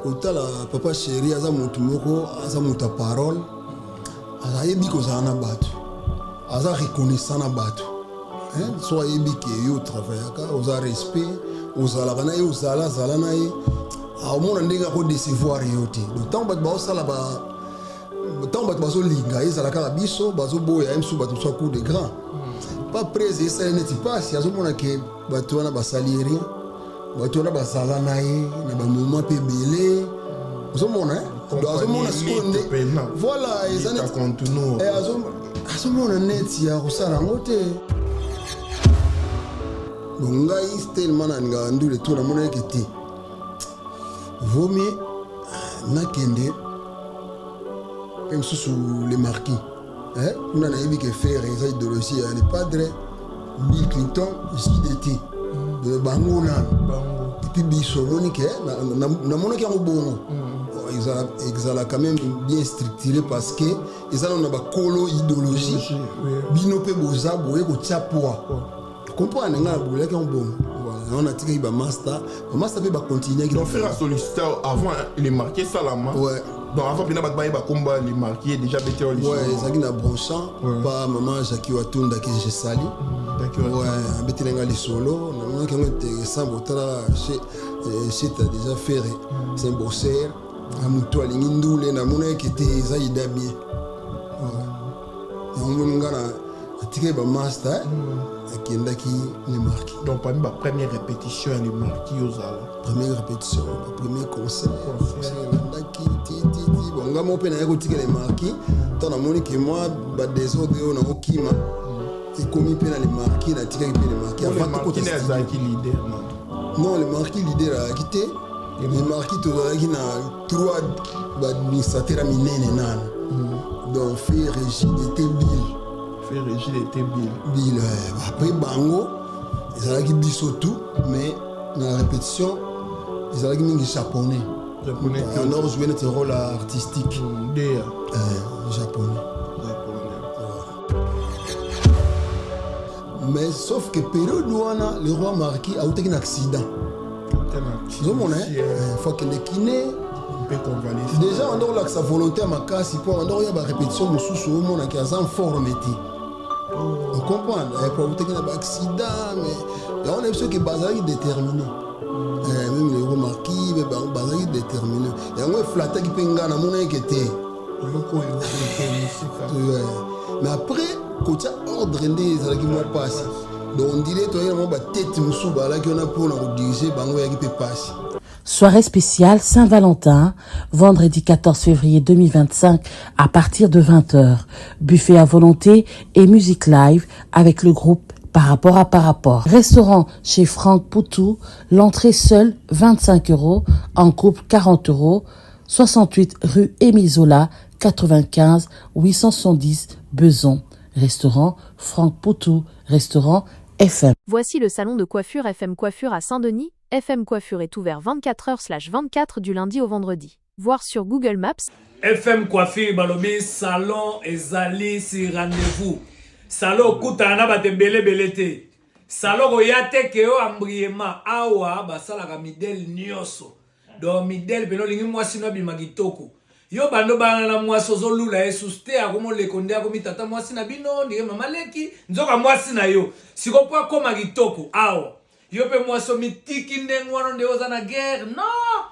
Kotala papa chéri, aza motu moko, aza moto ya parole, ayebi kozala na bato, aza reconnaissant na bato. So ayebi ke yo travaillaka, oza respect, ozalaka na ye, ozala azala na ye, aomona ndenge akodecevoir yo te. Donc ntango bato baosala ba ntango bato bazolinga, ezala kaka biso bazoboya ye, mosusu bato mosusu cour de grand pas prese, esali neti mpasi. Azomona ke bato wana basali ye rien, bato wana bazala na ye na bamoment mpe ebele, ozomona. Azomona sikoyo nde, voilà, eza neti azomona neti ya kosala yango te. Donc ngai tellement nalingaka ndule to namonaki te, vaut mieux nakende mpe mosusu le marquis kuna. Nayebi ke Ferre eza idéologie ya le padre, Bill Clinton, JDT, bango nano et puis biso. Omoni ke namonaki yango bongo, ezala quand même bien structuré, parce que eza nano na bakolo idéologie. Bino mpe boza boye kotia poids, comprendre. Ngai nabolaki yango bongo, yango natikaki bamaster, bamaster mpe bacontinuaki. Donc Ferre asollicité avant les marquis esalama? Ouais. Donc avant mpena bato bayeba komba les marquis, déjà bete? Ouais, ezalaki na Bronchamp, pa mama Jacki Watunda ke je sali. Ouais, abeteli nga lisolo, namonaki yango intéressant. Botala cheta déjà, Ferre c'est un bosseur, na motu alingi ndule. Namonaki te eza ida bien, yango moni nga natikaki bamaster, akendaki le marquis. Donc parmi bapremière répétition ya le marquis ozala? Première répétition, bapremier concert, elandaki tititi. Bon, nga moko mpe naye kotika le marquis ntango namoni ke mwa badésordre oyo naokima ekomi mpe na le marquis, natikaki mpe le marquis. Avant tokota, azalaki leader? Non, le marquis leader azalaki te. Le marquis tozalaki na trois baadministrateur ya minene nano, donc Ferre, JDT, Bill. Ferre, JDT, Bill. Bill. Après bango ezalaki biso tout, mais na répétition ezalaki mingi japonais. Japonais. Alors jouer neti rôle artistique. Deya. Japonais. Japonais. Mais sauf que période wana le roi marquis autaki na accident, ozomona, faut akende kiné. Déjà anda kolakisa volonté ya makasi mpo anda koya barépétition mosusu, omonaki aza en forme te, ocomprendre, po autaki na baaccident. Mais yango na biso ke bazalaki déterminé, même le roi marquis bazalaki déterminé. Yango eflataki mpe nga namonaki ke te. Eloko oyo mosika. Mais après kotia ordre nde ezalaki mwa mpasi. Donc on dirait toyaki na mwa batete mosusu bazalaki wana mpona kodirige bango, eyaki mpe mpasi. Soirée spéciale Saint-Valentin, vendredi 14 février 2025 à partir de 20h. Buffet à volonté et musique live avec le groupe Par rapport à par rapport. Restaurant chez Franck Poutou, l'entrée seule 25 euros, en couple 40 euros, 68 rue Émile Zola, 95 870 Bezons. Restaurant Franck Poutou, restaurant FM. Voici le salon de coiffure FM Coiffure à Saint-Denis. FM Coiffure est ouvert 24h/24 du lundi au vendredi. Voir sur Google Maps. FM Coiffure, balobi salon ezali sur rendez-vous. Salon okutana na bato ebele ebele te. Salon koya te ke oyo embriema. Awa basalaka midele nyonso. Donc midele pene olingi mwasi no abima kitoko. Yo bando bana na mwasi, ozolula ye susu te, akomoleko nde akomi tata mwasi na bino, ndenge mama leki nzoka mwasi na yo siko mpo akóma kitoko. Awa yo mpe mwasi omitiki ndenge wana, nde oza na guerre. Non,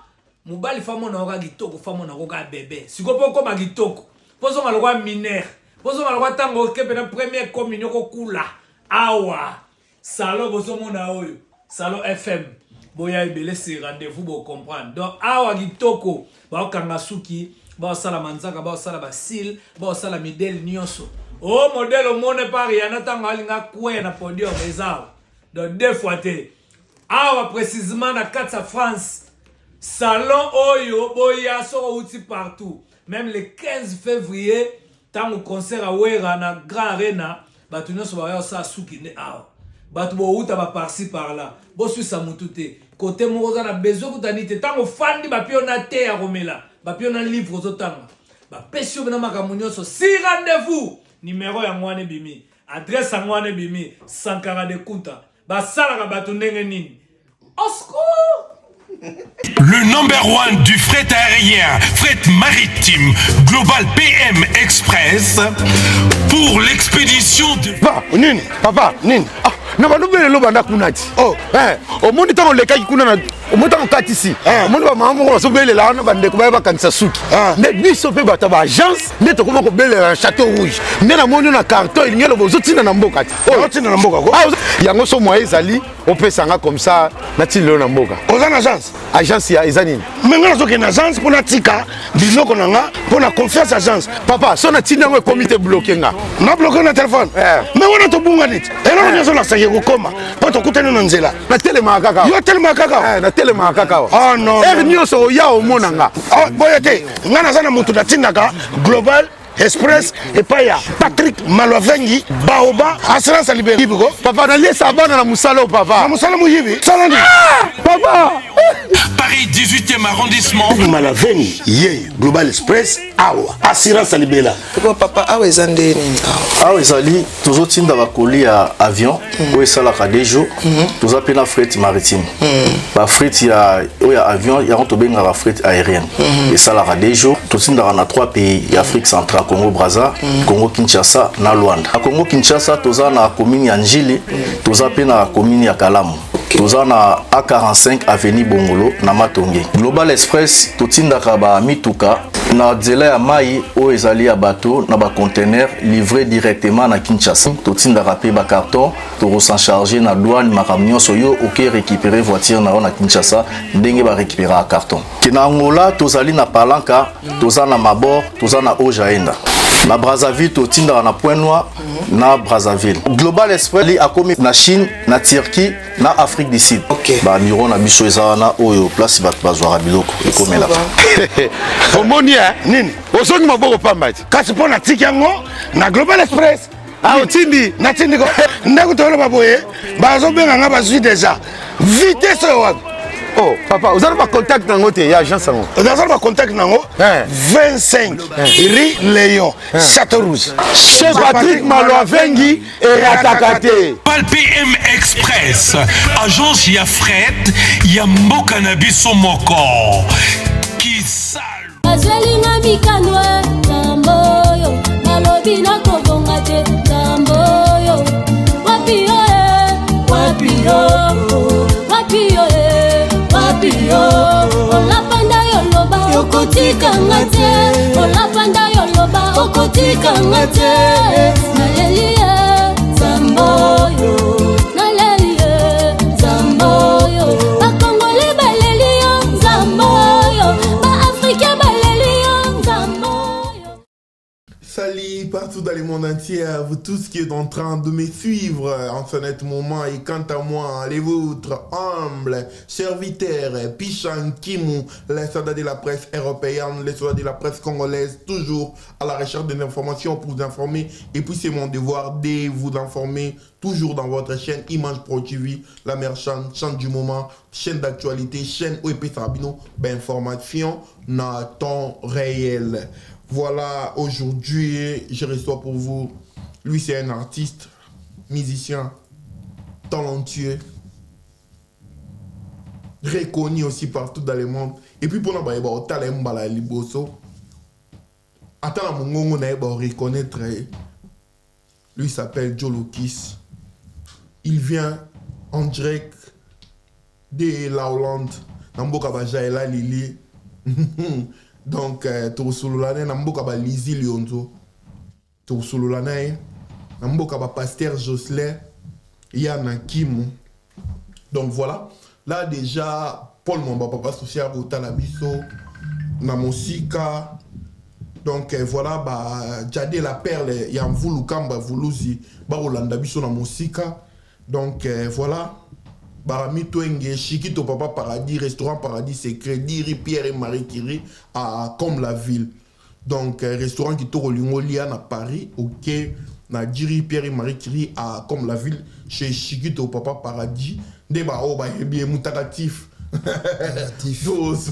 mobali fa mona oka kitoko, fa mona okoka bebe. Siko mpo okóma kitoko, mpo ozonga lokwa minere, mpo ozonga lokwa ntango oke mpena première communion kokula. Awa salon bozomona oyo, salon FM, boya ebele sur rendez-vous, bocomprendre. Donc awa kitoko, baokanga suki, baosala manzaka, baosala bacils, baosala midele nyonso. O modèle omone par yana ntango alinga kweya na podium, eza awa. Donc deux fois te, awa précisément na kati ya France, salon oyo boya soki outi partout. Même le 15 février, ntango concert awera na Grand Arena, bato nyonso baya kosala suki nde awa. Bato bouta baparci par là, boswisa motu te. Kote moko oza na besoin kutani te, ntango ofandi bapio na te ya komela, bapio na livre ozotanga, bapesi yo mpena makambo nyonso. Sur rendez-vous, numéro yango wana ebimi, adresse yango wana ebimi. Sankara de Kunta, basalaka bato ndenge nini? Au secours! Le number one du fret aérien, fret maritime, Global PM Express, pour l'expédition de... Papa, nini? Papa, nini? Ah, na bando bele lo banda kuna ti. Oh. Eh, omoni ntango olekaki kuna na omoni ntango okatisi. Eh. Omoni ba mama moko bazobelela wana bandeko baya bakanisa suki. Eh. Nde biso mpe bato ya ba agence nde tokoma kobelela na Chateau Rouge. Nde namoni yo na carton elingi eloba ozotinda na mboka ti. Oh. Ozotinda na mboka ko? Ah, yango so moyen ezali opesa nga comme ça natindi lelo na mboka. Oza na agence? Agence ya eza nini? Me nga nazokende na agence mpo natika biloko na nga mpo na confiance agence. Papa, so natindi yango ekomi te bloke nga. Na bloke na telefone? Eh. Me wana tobunga neti eloko nyonso olakisaki kokoma mpo tokutani na nzela. Natelemaka kaka. Yo otelemaka kaka? Eh, natelemaka kaka awa. Ah, non, Heure non. nyonso oya omona nga. Ah, boye te nga naza na motu natindaka Global Express epai ya Patrick Malwavengi Baoba assurance ya libela ko. Papa, naliesa bana na mosala oyo papa. Na mosala moyibi sala nini? Ah, papa. Paris 18e arrondissement. Malavengi ye Global Express awa assurance ya libela. Ko papa awa eza nde nini awa? Awa ezali tozotinda bakoli ya avion oyo esalaka deux jours. Toza mpe na fret maritime. Ba fret ya oyo ya avion yango tobengaka fret aérienne. Esalaka deux jours. Totindaka na 3 pays ya Afrique centrale, Congo Brazza, Congo Kinshasa na Luanda. Na Congo Kinshasa toza na commune ya Njili, toza mpe na commune ya Kalamu. Toza na A45 avenue Bongolo na Matonge. Global Express totindaka ba mituka na nzela ya mai oyo ezali ya bato na ba conteneur livré directement na Kinshasa. Totindaka pe ba carton, toko s'en charger na douane makambo nyonso yo oke récupérer voiture na yo na Kinshasa ndenge ba récupéraka carton. Ke na Angola tozali na Palanca, toza na Mabor, toza na Ojaenda. Na Brazzaville totindaka na Point Noir na Brazzaville. Global Express li akomi na Chine, na Turquie, na Afrique du Sud. Okay. Ba bureau na biso eza wana oyo place bato bazwaka biloko ekomelaka. Omoni eh? Nini? Ozongi maboko pamba ti. Kasi mpo natiki yango na Global Express. Ah, otindi? Natindi ko. Ndako toloba boye, bazobenga nga bazwi deja. Vitesse oyo wapi? Oh, papa, oza na ba contact nango te ya agence yango? Naza na ba contact nango. Eh. 25 rue Léon, Château Rouge. Chez Patrick Malwavengi erataka te. Pal PM Express, agence ya fret ya mboka na biso moko. Kisalu. Bazweli nga mikano nzambe oyo nalobi nakobonga te nzambe oyo wapi yo e wapi yo wapi yo e wapi yo olapa nda yo loba okotika nga te olapa nda yo loba okotika nga te naleli ye nzambe oyo naleli ye nzambe oyo bakongole baleli yo nzambe oyo baafrikain baleli yo nzambe oyo. Salut partout dans le monde entier, à vous tous qui êtes en train de me suivre en ce net moment. Et quant à moi, les vôtres, humbles, serviteurs, Pichan Kimu, les soldats de la presse européenne, les soldats de la presse congolaise, toujours à la recherche des informations pour vous informer. Et puis c'est mon devoir de vous informer, toujours dans votre chaîne Image Pro TV, la meilleure chaîne, chaîne du moment, chaîne d'actualité, chaîne OEP Sarabino, ben information dans temps réel. Voilà, aujourd'hui, je reçois pour vous, lui c'est un artiste, musicien, talentueux, reconnu aussi partout dans le monde. Et puis pour nous, bah, bah, t'as les mbala liboso. Attends, la mongongo na ye, bah, reconnaître. Lui s'appelle Djo Lokis. Il vient en direct de la Hollande. Na mboka ba Jaela Lili. Donc, tosolola na ye, na mboka ba Lizzy Lionzo. Tosolola na ye. Na mboka ba Pasteur Jocelyn Yana Kimu. Donc voilà. Là déjà, Paul Mwamba, papa social, Otala Biso, na mosika. Donc voilà, bah, Jade la perle, ya Mvulu Kamba, Vuluzi, ba Rolanda Biso na mosika. Donc voilà. Barami Twenge, Chiquito Papa Paradis, Restaurant Paradis Secret, Diri Pierre et Marie Curie à Comme la Ville. Donc restaurant qui toko lingolia na Paris, ok, na Diri Pierre et Marie Curie à Comme la Ville, chez Chiquito Papa Paradis. Ndeba o ba yebi mutakatif.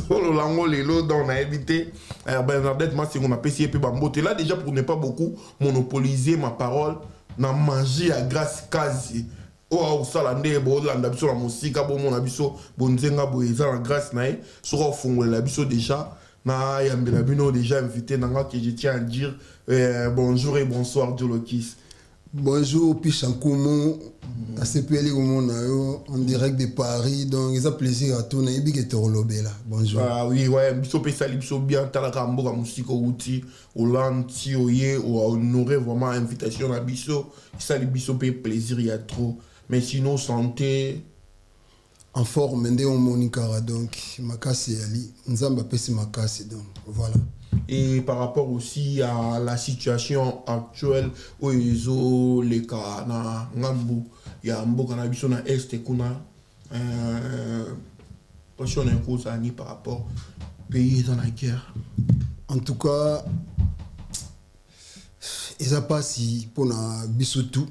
Solo lango lelo dans on a évité. Bernadette Massengo na PCP pe bambote. Là déjà pour ne pas beaucoup monopoliser ma parole, na manger à grâce quasi. Oyo akosala nde bolanda biso na mosika, bomona biso bonzenga boye, eza na grâce na ye. Soki akofongolela biso déjà, nayambela bino déjà invité na nga que je tiens à dire bonjour et bonsoir, Djolokis. Bonjour Pisha Nkumu, nasepeli komona yo en direct de Paris, donc eza plaisir à tout, nayebi ke tokolobela. Bonjour. Ah oui, ouais, biso mpe esali biso bien. Talaka mboka mosika, outi Hollande ti oye honorer vraiment invitation na biso, esali biso mpe plaisir ya trop. Mais sinon, santé? En forme nde omoni kaka, donc makasi eyali, Nzambe apesi makasi, donc voilà. Et par rapport aussi à la situation actuelle oyo ezoleka na ngambu ya mboka na biso na Est kuna, position na ekozala ni par rapport pays eza na guerre? En tout cas, eza mpasi mpona biso tout,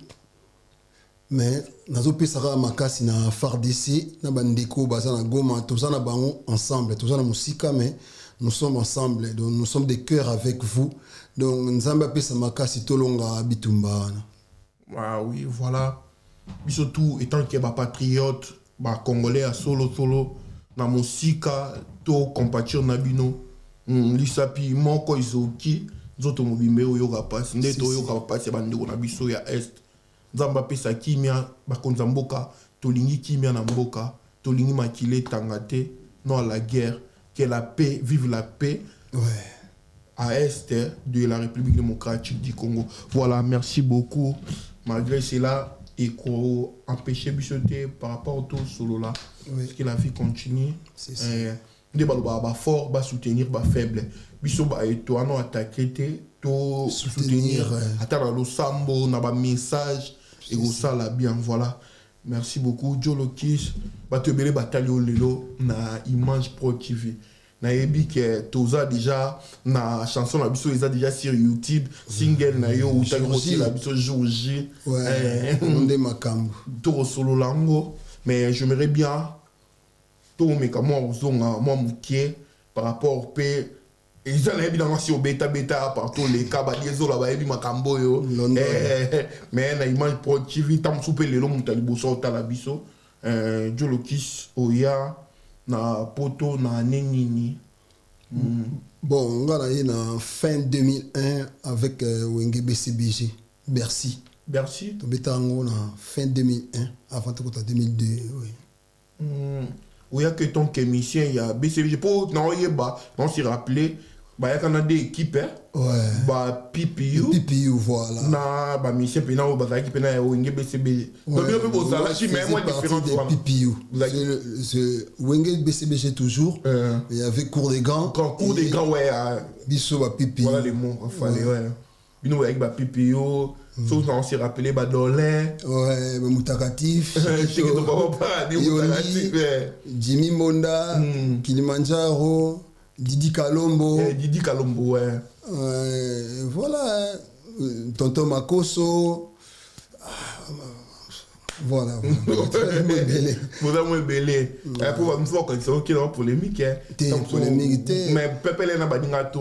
mais nazopesa kaka makasi na FARDC na bandeko baza na Goma. Toza na bango ensemble, toza na mosika, mais nous sommes ensemble, donc nous sommes de cœur avec vous. Donc Nzambe apesa makasi, tolonga bitumba wana. Ah oui, voilà, biso tout étant que bapatriote, bacongolais ya solo solo na mosika, to compatir na bino. Lisapi moko ezoki nzoto mobimba oyoka mpasi nde toyoka mpasi ya bandeko na biso ya Est. Nzambe apesa kimia. Bakonzi ya mboka, tolingi kimia na mboka, tolingi makili etanga te. Non à la guerre, que la paix vive, la paix à Est de la République démocratique du Congo. Voilà, merci beaucoup. Malgré cela, eko empêcher biso te par rapport au solo là, parce que la vie continue. C'est ça. Nde balobaka bafort basoutenir bafaible. Biso baeto wana attaquer te, to soutenir ata na losambo, na bamessage, ekosala bien. Voilà, merci beaucoup, Jolokis. Bato ebele batali oyo lelo na Image Pro TV. Nayebi ke toza déjà na chanson na biso, eza déjà sur YouTube, single na yo outaki kotiela biso jour J. Nde makambo. Tokosolola yango, mais j'aimerais bien tomeka mwa kozonga mwa mokie par rapport mpe eza nayebi nango si obetabeta partout, oleka badi ezola, bayebi makambo oyo. Mais na Image Pro TV, ntango mosusu mpe lelo moto ya liboso otala biso, Jolokis, oya na Poto na ane nini? Bon, nga na ye na fin 2001 avec Wenge BCBG Bercy. Bercy. Tobeta yango na fin 2001 avant tokota 2002, oui. Oyaki tant que musicien ya BCBG, mpo na oyeba na osi rappeler, bayaka na de équipe, ba PPU. PPU, voilà. Na bamusicien mpena oyo bazalaki mpena ya Wenge BCBG. Donc bino mpe bozalaki, mais mwa différence wana. PPU, c'est Wenge BCBG toujours. Il y avait Cour des Grands. Cour des Grands, ouais. Biso ba PPU. Voilà les mots fallait, ouais. Bino boyaki ba PPU, soki na osi rappeler, badolin. Ouais, Mutakatif, Jimmy Monda, Kilimanjaro, Didi Kalombo. Eh, Didi Kalombo, ouais. Voilà, Tonton Makoso. Voilà. Boza mo ebele po bamosusu bakanisa okela ba polémique. Te, polémique te. Mais pepele na baninga to.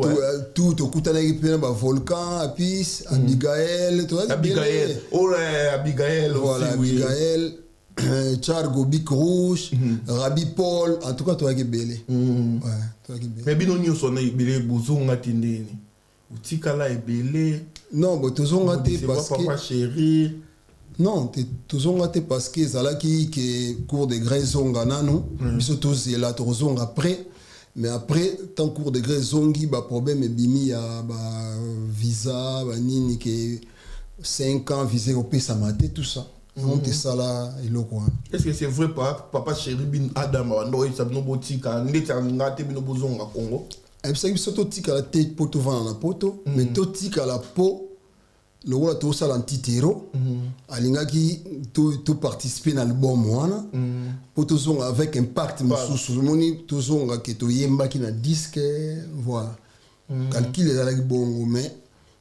Tout tokutanaki mpe na bavolcan Apis, Abigael. Abigael, oh, Abigael. Voilà, Abigael, Chargo, Bic Rouge, Rabi Paul, en tout cas toyaki ebele. Toyaki ebele. Mais bino nyonso na ebele bozonga te ndeni otikala ebele? Non, bo tozonga te parce que Papa Chéri. Non, tozonga te parce que ezalaki ke Cour de Gré ezonga nanu, biso tozela, tokozonga après. Mais après, tant Cour de Gré ezongi, baproblème ebimi ya bavisa, banini, ke 5 ans visa ekopesama te, tout ça. Donc esala eloko wana. Est ce que c'est vrai, Papa Chéri bin Adam bando oyebisa bino botika ndeti alinga te bino bozonga Congo? Ayebisaki biso totikala te mpo tovanda na Poto, mais totikala mpo lokola tosala ntitero, alingaki toparticipe na album wana mpo tozonga avec impact mosusu. Omoni, tozonga ke toyembaki na disque. Voilà, calcul ezalaki bongo, mais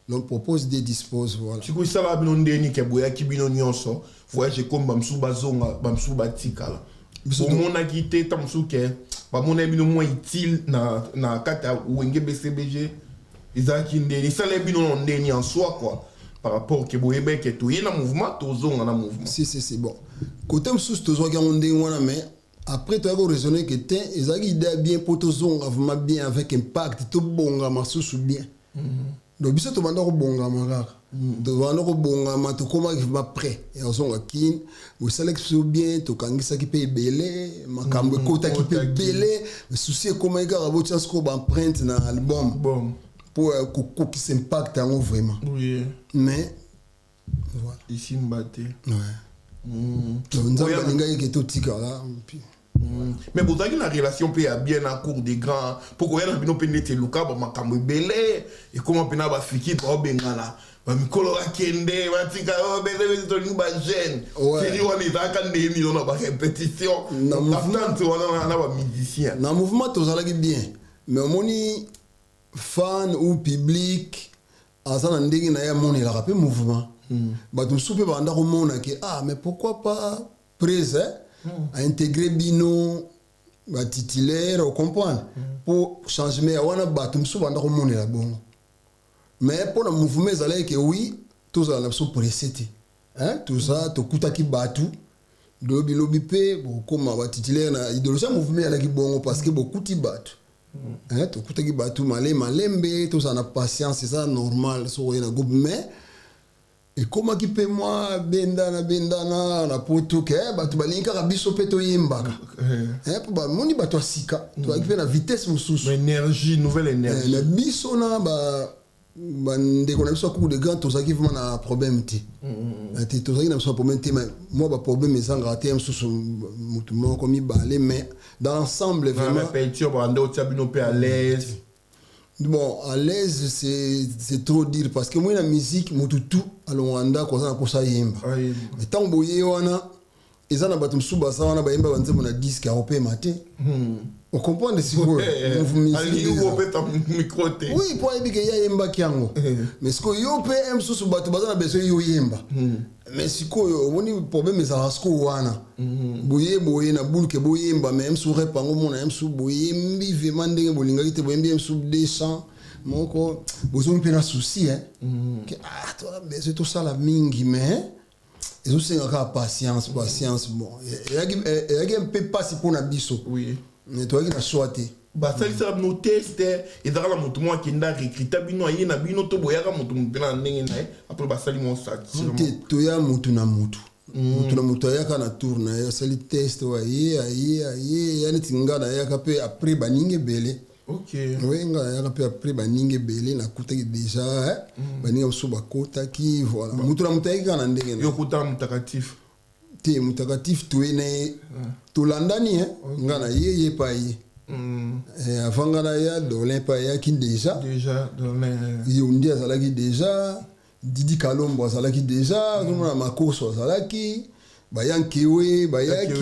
l'on propose de dispose, voilà. Sikoyo esalaka bino ndeni ke boyaki bino nyonso, voyage ekomi, bamosusu bazonga, bamosusu batikala? Bomonaki te ta mosusu ke bamonaki bino mwa utile na kati ya Wenge BCBG? Ezalaki ndeni, esalaki bino na ndeni en soi, quoi? Par rapport ke boyeba ke toye na mouvement, tozonga na mouvement. Si, si, si. Bon, côté mosusu tozwaki yango ndenge wana, mais après toyaki koraisonner ke te, ezalaki idée ya bien mpo tozonga vraiment bien avec impact, tobongama susu bien. Donc biso tobanda kobongama kaka, tobanda kobongama, tokomaki vraiment prêt ya kozonga Kine. Bosalaki biso bien, tokangisaki mpe ebele makambo, ekotaki mpe ebele. Souci ekomaki kaka botia sikoyo baempreinte na album mpo kokokisa impact yango vraiment. Mais voilà. Isimba te. Ouais. Donc Nzambe alingaki ke totikala. Mais bozalaki na relation mpe ya bien na cour des grands, mpo koya na bino mpe ndeti eluka bamakambo ebele, ekóma mpe na bafiki baobengana bamikolo, bakende batika bese, tolingi bajeune. Série wana ezalaka ndenge nini na barépétition, attente wana na bamusicien? Na mouvement tozalaki bien, mais omoni, fan ou public aza na ndenge na ye amonelaka mpe mouvement. Bato mosusu mpe banda komona ke ah, mais pourquoi pas prise aintégrer bino batitulaire, ocomprendre, mpo changement ya wana, bato mosusu banda komonela bongo. Mais mpo na mouvement ezalaki ke oui, tozala na biso pressé te. Toza tokutaki bato lobi lobi mpe bokóma batitulaire na idéologie ya mouvement ezalaki bongo, parce que bokuti bato. Tokutaki bato male malembe, tozala na patience, eza normal soki oye na groupe. Mais ekomaki mpe mwa bendana bendana na poto ke bato balingi kaka biso mpe toyembaka, mpo bamoni bato ya sika, tozalaki mpe na vitesse mosusu. Énergie, nouvelle énergie. Na biso na bandeko na biso ya cour de grand, tozalaki vraiment na problème te. Te, tozalaki na biso na problème te, mais mwa baproblème ezangaka te, ya mosusu motu moko mibale, mais dans l'ensemble vraiment. Répétition, bande otia bino mpe à l'aise? Bon, à l'aise, c'est trop dire, parce que moi na musique, motu tu alongwa ndako aza na mposa yemba. Mais ntango boye wana, eza na bato mosusu baza wana, bayemba banzembo na disque, akopema te, ocomprendre sikoyo. Micro te. Oui, mpo ayebi ke ye ayembaki yango, mais sikoyo yo mpe ye mosusu, bato baza na besoin yo oyemba. Mais sikoyo omoni problème ezalaka sikoyo wana, boye boye na buluke boyemba, mais mosusu rep yango mona ye mosusu, boyembi vraiment ndenge bolingaki te, boyembi ye mosusu deux chants moko, bozongi mpe na souci ke ah, toza besoin tosala mingi, mais ezosenga kaka patience, patience. Bon, eyaki mpe mpasi mpona biso, mais toyaki na choix te. Basalisaka bino test? Ezalaka na moto moko akenda recruta bino, aye na bino, to boyaka moto mpe na ndenge na ye, après basali mo? Te, toya motu na motu, motu na motu ayaka na tour na ye, asali test oyo aye aye aye ya neti nga nayaka mpe après baninga ebele. Oui, nga nayaka mpe après baninga ebele, nakutaki déjà baninga mosusu bakotaki. Voilà, motu na motu ayaki kaka na ndenge na Yo kutaka Mutakatifu? Te, Mutakatifu toye na ye, tolandani, nga na ye, ye pa ye. Avant nga na ya, Dolin mpe ayaki déjà. Déjà Dolin. Yondi azalaki déjà, Didi Kalombo azalaki déjà, ozomona Makoso azalaki, bayankewe bayaki.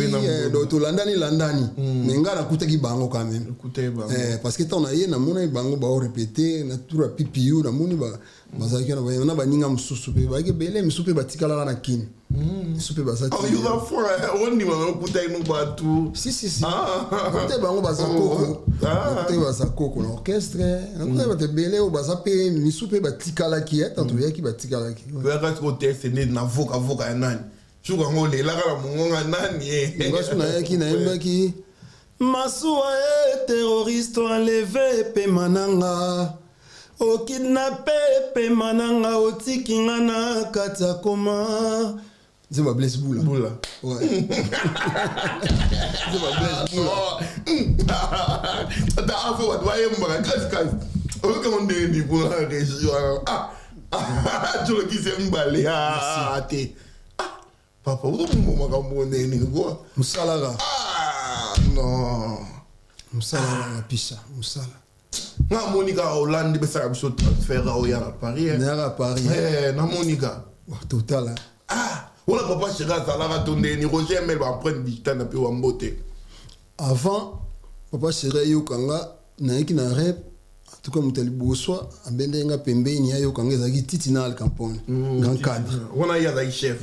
Donc tolandani landani, mais nga nakutaki bango quand même, parce que ntango na ye namonaki bango baorépéter na tour ya pipiu, namoni bazalaki na baninga mosusu mpe bayaki ebele, misusu mpe batikalaka na Kini, misusu mpe baza. Ondima okutaki no bato? Si, si, si, nakutaki bango, baza koko, nakutaki baza koko na orchestre, nakutaki bato ebele oyo baza mpe, misusu mpe batikalaki ntango toyaki, batikalaki. Oyaka siko test nde na voka ya nani? Suka yango olelaka na mongonga nani? Nga so nayaki, nayembaki masuwa e terroriste enlevé epema nanga, okidnappe epema nanga, otiki nga na kati ya koma, nzembo Blaise Bula. Bula. Ouais. Nzembo Blaise Bula. Ata afo bato bayembaka kasi oyokango ndenge nini kuna région wana? Ah, tolokisi ya mibale te. Papa, ozomomba makambo ndenge nini kwa? Mosalaka. Non. Mosala kaka, pisa mosala. Nga amoni kaka Hollande besaka biso transfert, oya na Paris. Nayaka Paris. Namoni kaka. Total. Wana papa chéri azalaka to ndeni? Roger Mel, baempreinte digitale na mpe wambo te. Avant papa chéri ayokanga, nayaki na rep. En tout cas, moto ya liboso abendaki nga pembeni ayokanga ezalaki Titi na Alcampone, grand cadre. Wana ye azalaki chef?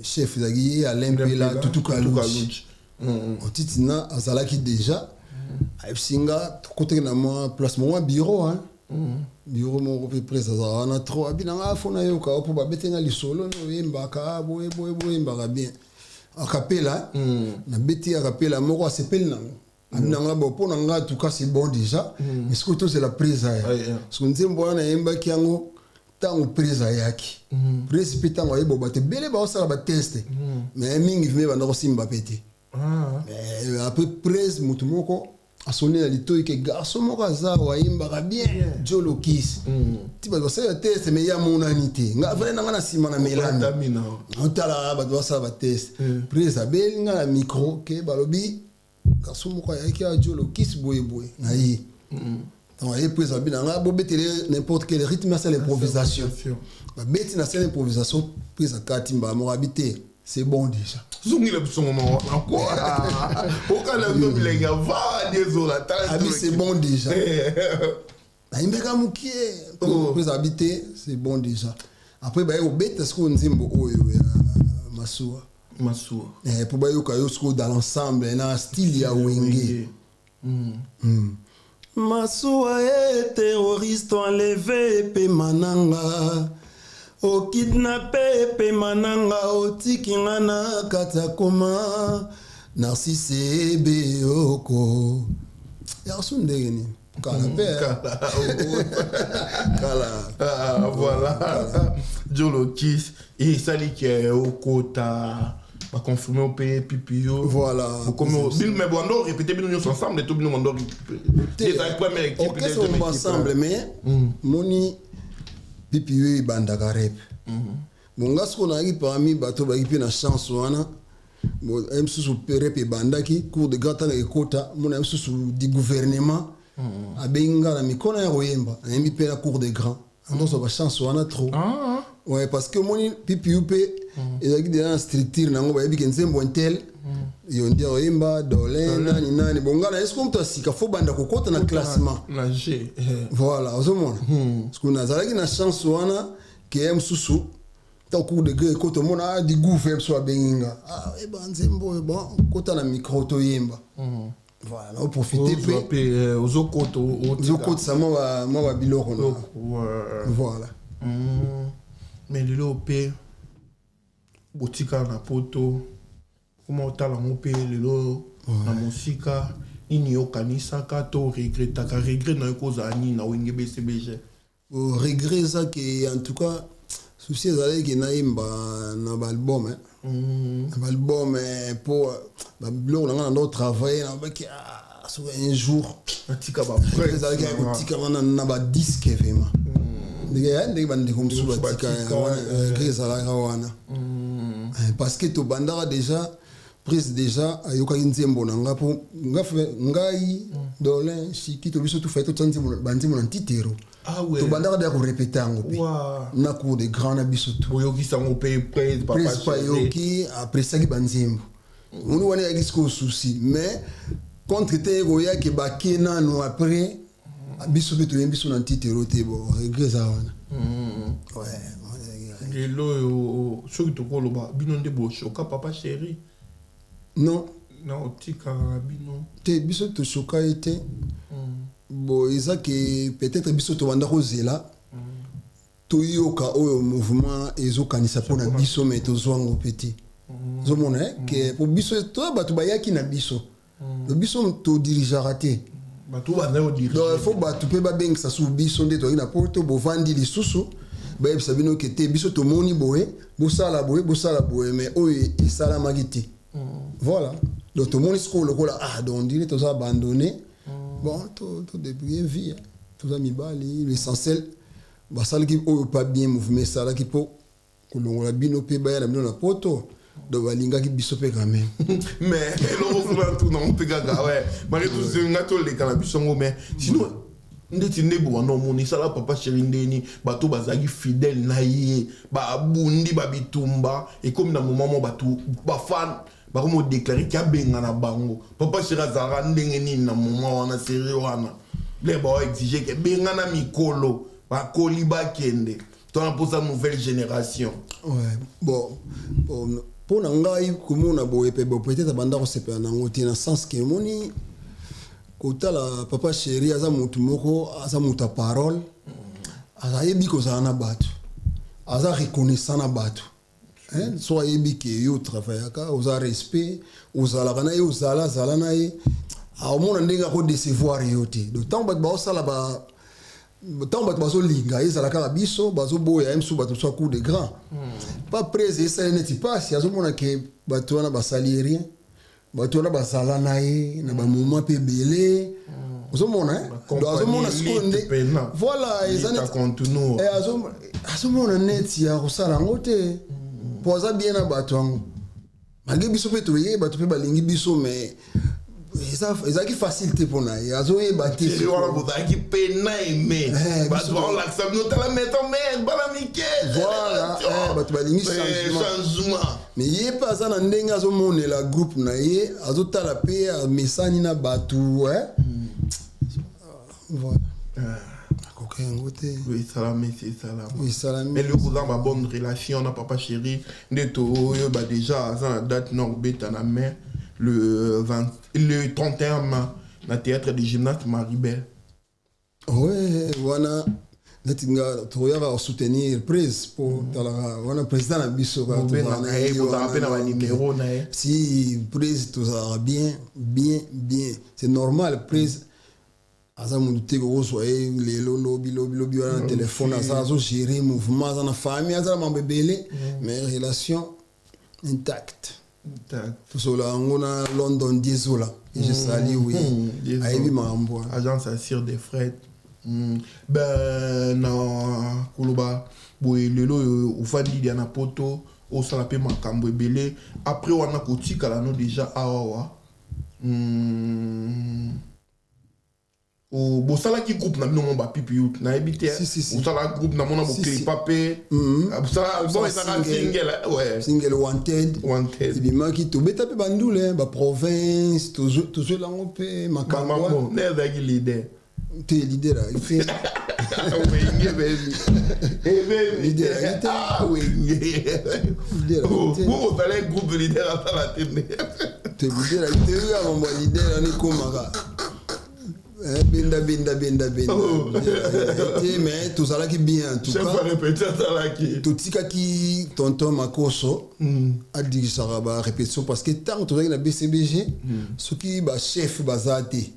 Chef ezalaki ye, Alain Mpela, Tutu Kaluji. Titi na azalaki déjà, ayebisi nga, tokotaki na mwa place mwa bureau. Bureau moko mpe presse azalaka wana trop. Abi na nga, fo nayoka mpo babete nga lisolo nde oyembaka boye boye, boyembaka bien acapella. Nabeti acapella moko, asepeli nango. Abi na nga, bon, mpo na nga, en tout cas, c'est bon déjà, mais sikoyo tozela prise aya, parce que nzembo wana nayembaki yango ntango prise ayaki. Prise mpe, ntango ayeba, bato ebele baosala batest, mais mingi vime banda kosimba mpe te. Après prise, motu moko asoni na litoi ke garçon moko aza awa, ayembaka bien, Jolokis. Ti bato basala batest, mais ye amonani te. Nga vrai na nga na nsima na melami, otala bato basala batest. Prise abeli nga na micro ke balobi garçon moko ayaki awa, Jolokis, boyeboye na ye. Donc aye, prise abi na nga, bobetele n'importe quel rythme, asala improvisation. Babeti na sala improvisation, prise akati mbala moko, abi te, c'est bon déjà. Zongila biso ngoma wana, okala biso bilenge avandi ezola. Abi, c'est bon déjà. Nayimbeka mokie, prise abi te, c'est bon déjà. Après baye kobeta sikoyo nzembo oyo ya Masuwa. Masuwa. Mpo bayoka yo sikoyo dans l'ensemble na style ya Wenge. Masuwa e, terroriste enlevé epema nanga, okidnappé epema nanga, otiki nga na kati ya koma. Narcisse Ebeyoko yaso ndenge nini, kala mpe kala. Ah, voilà, Jolokis esali ke okota, baconfirme mpe pipi yo. Voilà. Mais bwando répété bino nyonso ensemble to bino bando ezali première équipe? Orchestre ombo ensemble, mais moni pipi yo ebandaka rep. Bon, nga sikoyo nayaki parmi bato bayaki mpe na chance wana. Bon, ye mosusu rep ebandaki cour de grand. Ntango ekota, mona ye mosusu du gouvernement abengi nga na mikono ya koyemba, nayembi mpe na cour de grand. Nyonso bachance wana trop. Ouais, parce que omoni pipiu mpe ezalaki deja na structure nango, bayebi ke nzembo intel yo nde oyemba, dolin nani nani. Bon, nga na ye sikoyo moto ya sika, fo banda kokota na classement. Na G. Voilà, ozomona, parce que nazalaki na chance wana ke ye mosusu ntango cour de grand ekota, omona, ah, di gouve mosusu abengi nga, ah, oyeba nzembo oyo, bon, kota na micro toyemba. Voilà, naoprofite mpe. Ozokota. Ozokotisa mwa babiloko na voilà. Mais lelo mpe botikala na poto, koma otala yango mpe lelo na mosika, nini okanisaka to regretaka? Regret na yo kozala nini na Wenge BCBG? Bon, regret eza ke, en tout cas, souci ezalaki ke nayemba na baalbum, na baalbum, mpo babiloko na nga na ndo travaille, nabaki soki un jour natika. Ezalaki ya kotika wana na badisque vraiment, ndenge bandeko mosusu batika. Regret ezalaka wana, parce que tobandaka déjà, prise déjà ayokaki nzembo na nga, mpo ngai, Dolin, Shiki, to biso tufai totia banzembo na ntitero. Ah ouais. Tobandaka deya korepete yango mpe na cour de grand na biso tu. Boyokisa yango mpe. Prise mpe ayoki, apresaki banzembo moni wana, eyaki sikoyo souci. Mais contre te, ekoyaki bake nanu, après biso mpe toyembi biso na ntitero te. Bon, regret eza wana. Ouais. Lelo oyo, soki tokoloba, bino nde boshoka Papa Chéri? Non. Na otikala na bino? Te, biso toshoka ye te. Bon, eza ke peut-être biso tobanda kozela toyoka oyo mouvement ezokanisa mpona biso, mais tozwango mpe te. Ozomona ke po biso toya, bato bayaki na biso. Donc biso todirigeaka te. Bato banda donc il faut bato mpe babengisa su biso nde toyaki na poto, bovandi lisusu, bayebisa bino ke te, biso tomoni boye, bosala boye, bosala boye, mais oyo esalamaki te. Voilà, donc tomoni sikoyo lokola, ah, donc on dirait toza abandonné. Bon, todébrouille vie, toza mibali. L'essentiel, basalaki oyo pas bien, mouvement esalaki mpo kolongola bino mpe baya na bino na poto. Donc balingaki biso mpe quand même. Mais eloko kuna tuna mpe kaka, ouais, malgré tout nga toleka na biso yango, mais sinon ndeti nde wana omoni esala Papa Chéri ndeni bato bazalaki fidèle na ye, babundi babitumba, ekomi na moment mo bato bafan bakomi odéclare ki abenga na bango. Papa Chéri azalaka ndenge nini na moment wana, série wana ble baoexige ke benga na mikolo bakoli bakende, tona mposa nouvelle génération? Ouais, bon, mpo na ngai komona boye mpe, bon, peut-être abanda kosepela nango te, na sens ke omoni Kotala papa chéri, aza motu moko, aza moto ya parole, ayebi kozala na bato, aza reconnaissant na bato. Hein, so ayebi ke yo travaillaka, oza respect, ozalaka na ye, ozala zala na ye, aomona ndenge akodecevoir yo te. Donc ntango bato baosala ba, ntango bato bazolinga, ezala kaka biso bazoboya ye, mosusu bato mosusu cour de grand pas prese, esali neti mpasi. Azomona ke bato wana basali ye rien, bato wana bazala na ye na bamoment mpe ebele, ozomona, eh? Donc azomona sikoyo nde, voilà, eza neti azomona neti ya kosala yango te, mpo aza bien na bato yango, malgré biso mpe toye, bato mpe balingi biso, mais ezalaki facile te mpo na ye, azoyeba te. Wana bozalaki mpe na aime bato, baolakisa bino: tala maison mère, bana mike. Voilà, bato balingi changement, mais ye mpe aza na ndenge azomonela groupe na ye, azotala mpe amesani na bato. Voilà, akoka yango te. Esalami, esalami. Esalami. Eloko oza ba bonne relation na papa chéri, nde toyeba déjà aza na date na kobeta na mai, le 20, le 31 mai, na théâtre de gymnase Maribel. Ouais, wana neti nga toyaka kosoutenir prise, mpo talaka wana président na biso. Bozala mpe na banimero na ye. Si, prise tozalaka bien, bien, bien, c'est normal. Prise aza motu te kokozwa ye lelo, lobi, lobi, lobi wana na telefone. Aza azogérer mouvement, aza na famille, aza na mambo ebele, mais relation intacte. Tosola yango na London, Diesola, et je salue, oui, ayebi makambo wana. Agence assure des frais. Ben, na koloba boye, lelo oyo ofandi dia na Poto, osala mpe makambo ebele. Après wana kotikala no déjà awawa, bosalaki groupe na bino mo bapipi youth, nayebi te. Si, si, si. Osala groupe, namona boclipa mpe. Bon, ezaka single, ouais. Single Wanted. Wanted. Ebimaki, tobeta mpe bandule, baprovince, tozwela yango mpe makambo. Makambo nde ezalaki leader. Te, leader ayaki te. Wenge baby, baby. Leader ayaki te. Ah, wenge. Leader ayaki te. Bozala groupe, leader asala te nde. Te, leader ayaki te. Oyo mambo ya leader wana ekomaka benda, benda, benda, benda. Te, mais tozalaki bien en tout chef cas. Arépété asalaki. Totikaki tonton Makoso adirisaka barépétition, parce que ntango tozalaki na BCBG, soki bachef baza te,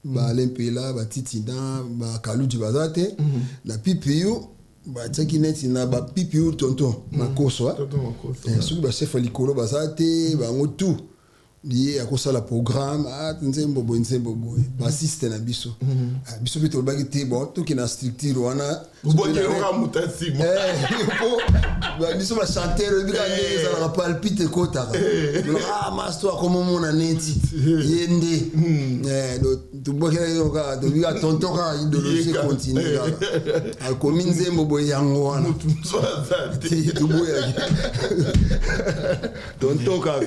balempela, batitina, bakaluji baza te na PPU, batiaki neti na baPPU tonton Makoso. Tonton Makoso. Soki bachef ya likolo baza te, bango tout ye akosala programme: ah, nzembo boye, nzembo boye, baasiste na biso. Ah, biso mpe tolobaki te, bon, tokende na structure wana. Obokeloka moto nsima. Po biso bachanteur, oyebi kaka ndenge ezalaka, palpite ekotaka: ah, master akomomona neti ye nde. Tobwakelaki kaka, tobi kaka tonton kaka, idéologie continue kaka, akomi nzembo boye, yango wana. Te. Toboyaki tonton kaka.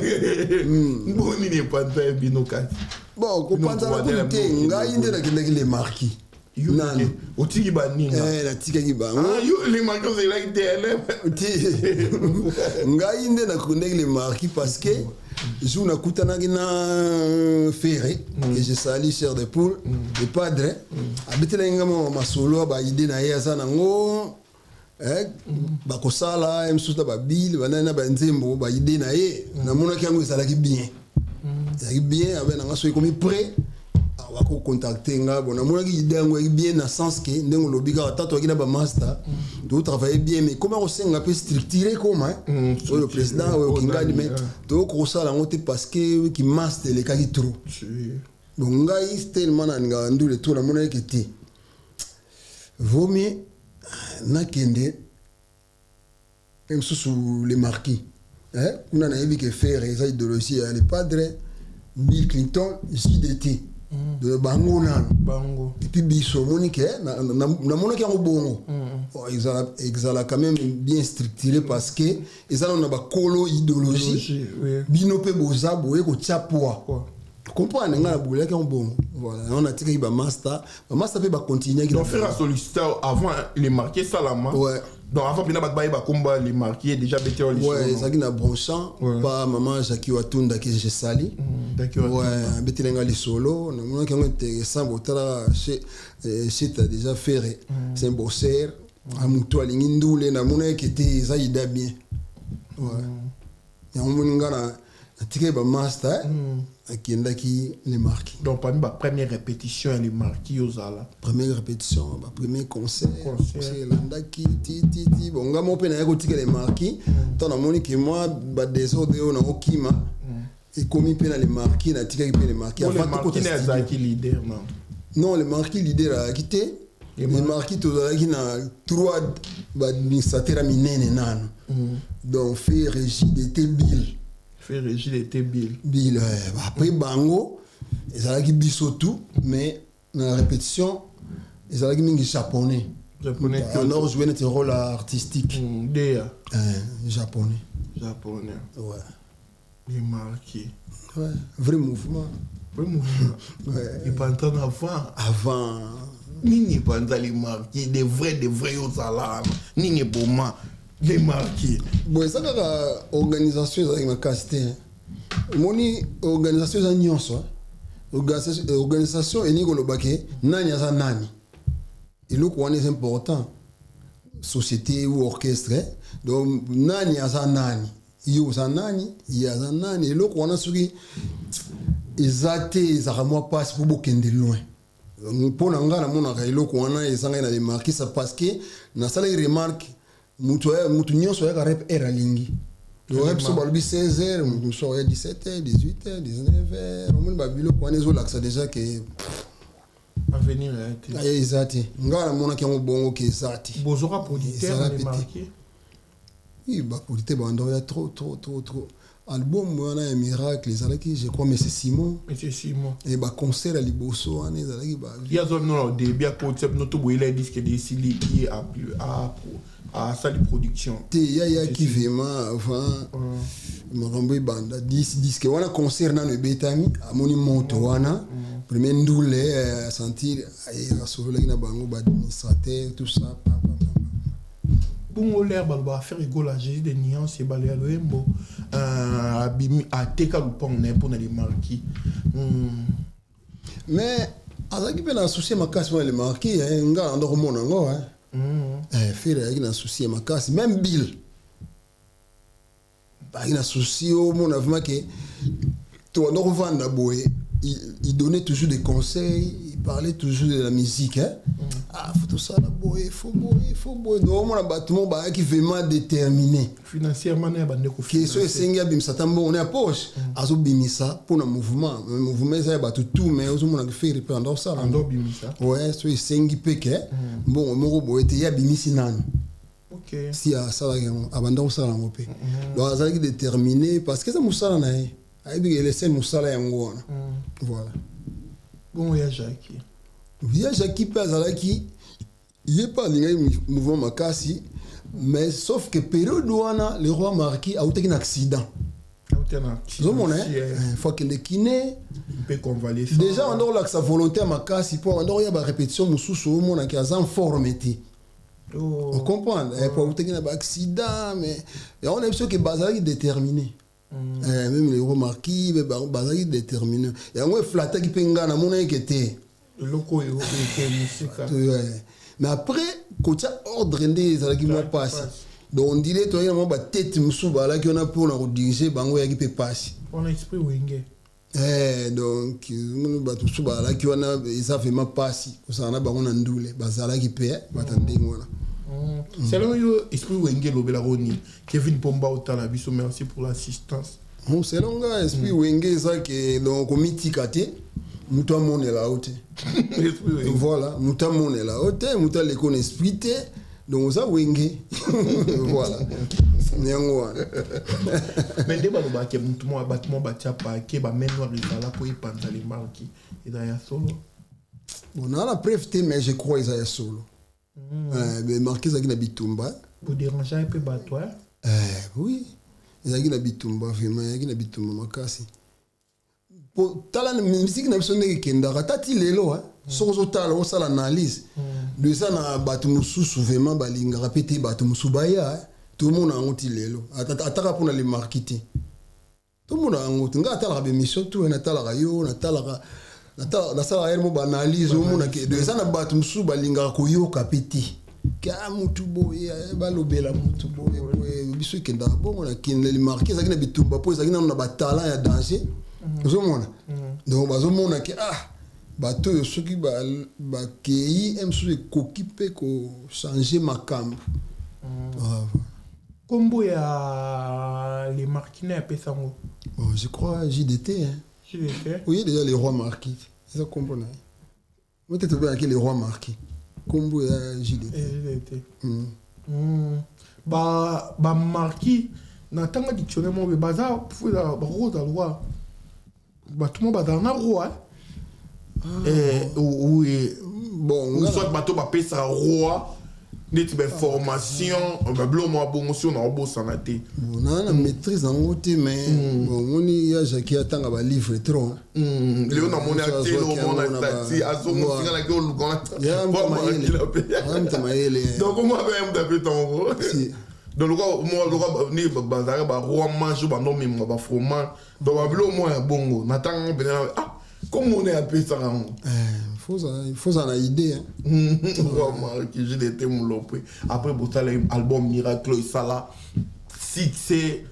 Boni epanza ye bino kasi? Bon, kopanzana kutu te, ngai nde nakendaki le marquis nani. Otiki baninga? Natikaki bango. Le marquis ozelaki te? Te, ngai nde nakendaki le marquis, parce que jour nakutanaki na Ferre, que je salue, chair de poule, le padre, abetelaki nga mwa masolo ya baidée na ye, aza nango, bakosala ye mosusu na babile banani na banzembo, baidée na ye. Namonaki yango ezalaki bien, ezalaki bien. Abe nanga soki ekomi prêt, bakocontacte nga. Bon, namonaki idée yango ezalaki bien, na sens ke ndenge olobi kaka, tata toyaki na bamaster, totravaille bien, mais koma kosenga mpe structure, koma oyo président, oyo kingani, mais tokosala yango te, parce que ki master elekaki trop. Donc ngai tellement nalingaka ndule to, namonaki ke te, vaut mieux nakende mosusu le marquis. Kuna nayebi ke Ferre eza idéologie ya le padre, Bill Clinton, JDT, de bango nano. Bango. Et puis biso omoni ke namonaki yango bongo. Oh, ezala quand même bien structuré, parce que eza nano na bakolo idéologie. Bino mpe boza boye kotia poids. Comprendre ngai nabulaki yango bongo. Voilà, yango natikaki bamaster, bamaster mpe bacontinuaki. Donc Ferre asollicita avant les marqués esalama. Ouais. Donc avant mpena bato bayeba komba les marqués déjà bete. Ouais, ezalaki na Bronchamp pa mama Jacki Watunda ke je sali. Ouais, abeteli nga lisolo, namonaki yango intéressant. Botala cheta déjà, Ferre c'est un bosseur, moto alingi ndule. Namonaki te eza ida bien. Ouais, yango moni nga na natikaki bamaster, akendaki les marquis. Donc parmi bapremière répétition ya les marquis ozala? Première répétition, bapremier concert, concert elandaki tititi. Bon, nga mo mpe nayaki kotika les marquis ntango namoni ke mwa badésordre oyo naokima ekomi mpe na les marquis, natikaki mpe les marquis. Avant tokota, azalaki leader? Non, non, les marquis leader azalaki te. Les marquis tozalaki na trois baadministrateur ya minene nano, donc Ferre, JDT, Bill. Ferre, JDT, Bill. Bill. Après bango ezalaki biso tout, mais na répétition ezalaki mingi japonais. Japonais. Alors jouer neti rôle artistique. Deya. Japonais. Japonais. Ouais. Les marquis. Ouais, vrai mouvement. Vrai mouvement. Ouais. Epanza na avant. Avant. Nini epanza les marquis de vrai, de vrai? Ozala nini eboma les marquis? Bon, eza kaka organisation ezalaki makasi te. Omoni, organisation eza nyonso. Organisation elingi koloba ke nani aza nani. Eloko wana eza important, société ou orchestre. Donc nani aza nani, yo oza nani, ye aza nani. Eloko wana soki eza te, ezalaka mwa mpasi mpo bokende loin. Mpo na ngai namonaka eloko wana eza ngai na remarquer ça, parce que nasalaki remarque, mutu nyonso ayaka rep heure alingi. Donc rep so balobi 16 heures, mutu mosusu akoya 17 heures, 18 heures, 19 heures. Omoni babiloko wana ezolakisa déjà ke avenir ya te. Eza te. Ngai namonaki yango bongo ke eza te. Bozwaka producteur na les marquis? Oui, baproducteur banda oya trop, trop, trop, trop. Album wana ya Miracle ezalaki, je crois, Monsieur Simon. Monsieur Simon. E baconcert ya liboso wana ezalaki. Ye azwa bino na début, akotisa bino to boyela disque de esili, ye asali production? Te, ya yaki vraiment avant makambo ebanda. Disque wana, concert nano ebetami, amoni moto wana, premier ndule asentir, asololaki na bango baadministrateur, tout ça. Bongo l'heure baloba Ferre Gola, Jésus de nuance, ebale ya loyembo, abimi ateka lupango na ye mpona les marquis. Mais azalaki mpe na souci makasi mpona les marquis. Nga nanda komona yango, Ferre azalaki na souci ya makasi, même Bill azalaki na souci. Omona vraiment ke tobanda kovanda boye, il donnait toujours des conseils, il parlait toujours de la musique, hein? Ah, faut tosala boye, faut boye, faut boye. Donc omona bato mo bazalaki vraiment déterminé. Financièrement na ya bandeko. Ke so esengi abimisa ata mbongo na ya poche, azobimisa mpona mouvement. Mouvement eza ya bato tout, mais ozomonaka Ferre mpe anda osala. Anda obimisa. Ouais, so esengi mpe ke mbongo moko boye te, ye abimisi nanu. Si asalaki yango, abanda kosala yango mpe. Donc azalaki déterminé parce que eza mosala na ye, ayebi elese mosala yango wana. Voilà. Bongo ya Jacki? Ya Jacki mpe azalaki, ye mpe alingaki mouvement makasi, mais sauf que période wana le roi marquis autaki na accident. Ozomona, faut akende kiné. Mpe convalescent. Déjà banda kolakisa volonté ya makasi mpo banda koya barépétition mosusu, omonaki aza en forme te. Ocomprendre, po autaki na baaccident. Mais yango na biso ke bazalaki déterminé, même le roi marquis bazalaki déterminé. Yango eflataki mpe ngai namonaki ke te. Eloko oyo eke mosika. Mais après kotia ordre nde ezalaki mwa mpasi. Donc on dirait toyaki na mwa batete mosusu bazalaki wana mpona kodirige bango, eyaki mpe mpasi. Wana esprit Wenge. Donc bato mosusu bazalaki wana, eza vraiment mpasi kosala na bango na ndule. Bazalaki mpe bato ndenge wana. Selon yo, esprit Wenge elobelaka nini? Kevin Pomba otala biso, merci pour l'assistance. Bon, selon nga, esprit Wenge eza ke donc komitika te, moto amonela yo te. Voilà, moto amonela yo te, moto aleki na esprit te. Donc oza Wenge, voilà, yango wana. Mais nde balobaka motu moko, bato moko batia pake, bamain noire ezala mpo epanza les marquis, eza ya solo? Bon, naa na preuve te, mais je crois eza ya solo. Mais marquis ezalaki na bitumba. Bodérange mpe bato? Oui, ezalaki na bitumba, vraiment ezalaki na bitumba makasi. Po tala musique na biso ndenge ekendaka ata ti lelo, hein. Soki ozotala, osala analyse, do eza na bato mosusu vraiment balingaka mpe te bato mosusu baya, hein. Tomona yango ti lelo, ataka mpona Le Marquis te, tomona yango te. Ngai atalaka baémission tu, natalaka yo, natalaka, nasalaka ye mo baanalyse, omona ke do eza na bato mosusu balingaka koyoka mpe te ke a mutu boye, balobela mutu boye boye. Biso ekendaka bongo na Le Marquis, ezalaki na bitumba mpo ezalaki nano na batalent ya danger, ozomona. Donc bazomona ke ah, bato oyo soki bakei, mosusu ekoki mpe kochange makambo. Ah, Nkombo ya Le Marquis na apesa yango? Bon, je crois JDT, hein. JDT. Oye déjà le roi marquis, eza nkombo na ye mo te, tobengaki le roi marquis, nkombo ya JDT. JDT. Ba bamarquis na ntango dictionnaire moko boye, baza bakokozala roi, bato mo bazala na roi, bon. Ou soit bato bapesaka roi neti bainformation, babilo mwa bongo, si ona obosana te. Bon, naa na maîtrise yango te, mais bon, omoni ya Jacki atanga balivre trop, hein. Leo namoni atele omona tati azongosingalaki oluka. Ya mutu mayele. Ya mutu mayele. Donc omwa mpe mutu ape ntango, donc loka ni bazalaka baroi mage, bando memaka bafromage, donc babilo mwa ya bongo na ntango mpena, ah, komona apesaka yango. Faut ozala na idée, hein. Roi Marquis JDT Mulopwe, après bosala album Miracle, esala succès.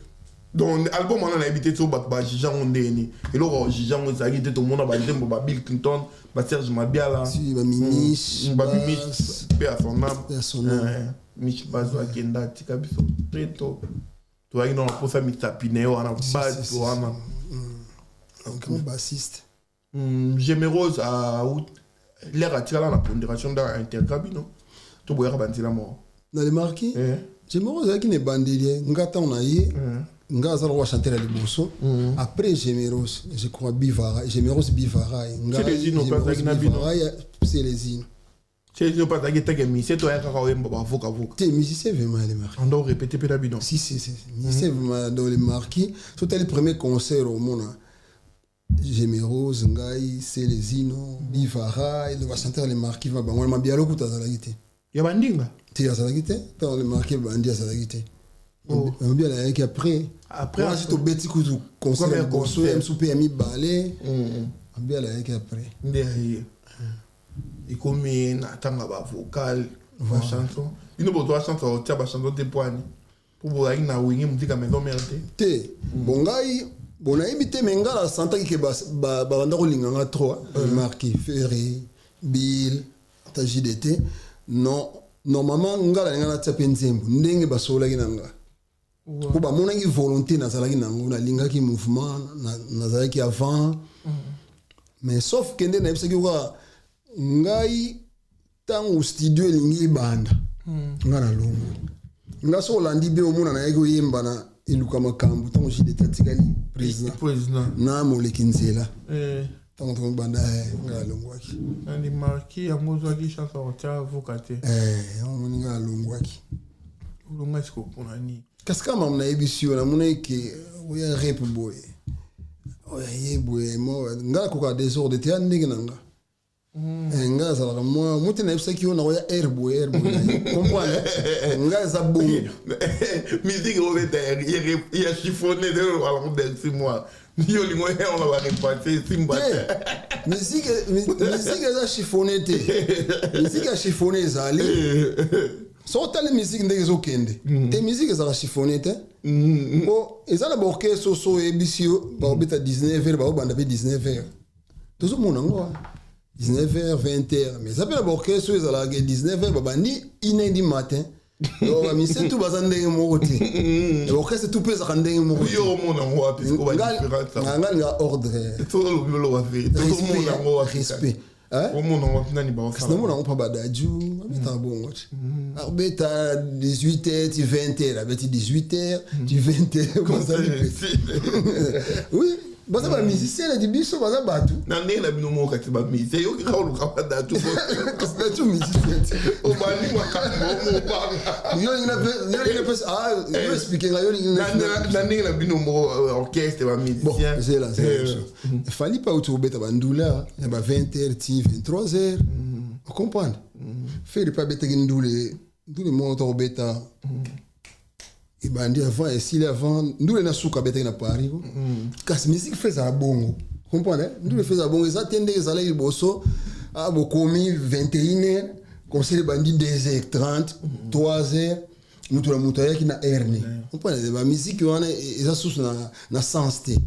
Donc album wana nayebi te so bato bajuge yango ndeni, eloko bajuge yango ezalaki te. Tomona banzembo ba Bill Clinton, baSerge Mabiala. Si, baminish. Babimish, mpe ya son âme. Ya son âme. Mich Bazo akenda, atika biso très tôt. Tozalaki na mposa misapi na ye wana, base wana. Un grand bassiste. Gémérose l'air atikala na pondération nda intégra bino to boyaka banzela moko. Na Le Marquis, Gémérose azalaki na ebandeli. Nga ntango na ye, nga aza lokola chanteur ya liboso, après Gémérose, je crois Bivara, Gémérose Bivara, nga. Celezino mpe azalaki na bino? Celezino. Celezino mpe azalaki teke musicien to ayaka kaka oyemba bavokavoka? Te, musicien vraiment, Le Marquis. Ando répété mpe na bino? Si, si, si, musicien vraiment. Dans Le Marquis, so tali premier concert, omona Gémérose, ngai, Celezino, Bivara, bachanteur Le Marquis va bango. Mabialo kuta azalaki te. Ya bandinga? Te, azalaki te. Ntango Le Marquis bandi, azalaki te. Mabiala ayaki après. Après. Wana si tobeti kutu concert ya liboso, ya mosusu mpe ya mibale, Mabiala ayaki après. Nde aye ekomi na ntanga bavocal, bachanson. Bino bozwa chance otia bachanson te po ani mpo bozalaki na Wenge Musica Maison Mère te? Te, bon, ngai, bon, nayebi te, me ngai nasantaki ke babanda kolinga nga trop, Marquis, Ferré, Bill, ata JDT. Non, normalement ngai nalinga natia mpe nzembo ndenge basololaki na nga, mpo bamonaki volonté nazalaki nango, nalingaki mouvement, nazalaki avant. Mais sauf ke nde nayebisaki kaka ngai, ntango studio elingi ebanda, nga nalongo. Nga so olandi bien, omona nayaki oyemba na eluka makambo ntango JDT atikali président. Président. Na moleki nzela, ntango tokobanda, nga alongwaki. Na Marquis yango ozwaki chance ya kotia vocal te? Omoni, nga alongwaki. Olonga siko mpona nini? Kasi kaka mamu nayebisi yo, namoni ke oya rep boye, oya ye boye, nga nakoka désordre te, ya ndenge na nga. Nga azalaka mwa mo te, nayebisaki yo nakoya aire boye, aire boye na ye. Comprendre nga eza bongo. Musique obeta ya chiffonné de alango delsi moi yo olingo ona barepase esimba. Te, musique eza chiffonné te. Musique ya chiffonné ezali soki otali musique ndenge ezokende te. Musique ezalaka chiffonné te, po eza na baorchestre so oyebisi yo baobeta 19 heures, baobanda mpe 19 heures, tozomona yango wana 19 heures, 20 heures. Mais eza mpe na baorchestre oyo ezalaka 19 heures, babandi 1 heure du matin. Donc bamusicien tu baza ndenge moko te, baorchestre tu mpe ezalaka ndenge moko te. Yo omona yango wapi siko badiférence? Nga linga ordre. Olobi oloba vérité, ozomona yango wapi? Respect. Omona yango wapi, nani? Kasi baosala? Namona yango mpa badaju babetaka bongo ti abeta 18 heures ti 20 heures, abeti 18 heures ti 20 heures, bazali pe, oui. Baza bamusicien neti biso, baza bato. Na ndenge na bino moko kati bamusicien, yoki kaka oluka badatu. Kasi datu musicien te. Obandi makambo mobanga. Yo olingi napesa, ah, yo explique nga, yo olingi Na ndenge na bino moko, orchestre, bamusicien. Zela, zela biso. Fally pa uti kobeta bandula ya ba 20 heures ti 23 heures, ocomprendre? Ferre mpe abetaki ndule, ndule moko to kobeta ebandi avant, esili avant ndule na suka, abetaki na Paris ko. Kasi musique fe ezala bongo, comprendre? Ndule fe ezala bongo, eza te ndenge ezalaki liboso. Ah, bokomi 21 heures, concert ebandi 2 heures 30, 3 heures, moto na moto ayaki na heure ne, comprendre? Bamusique wana eza susu na sens te.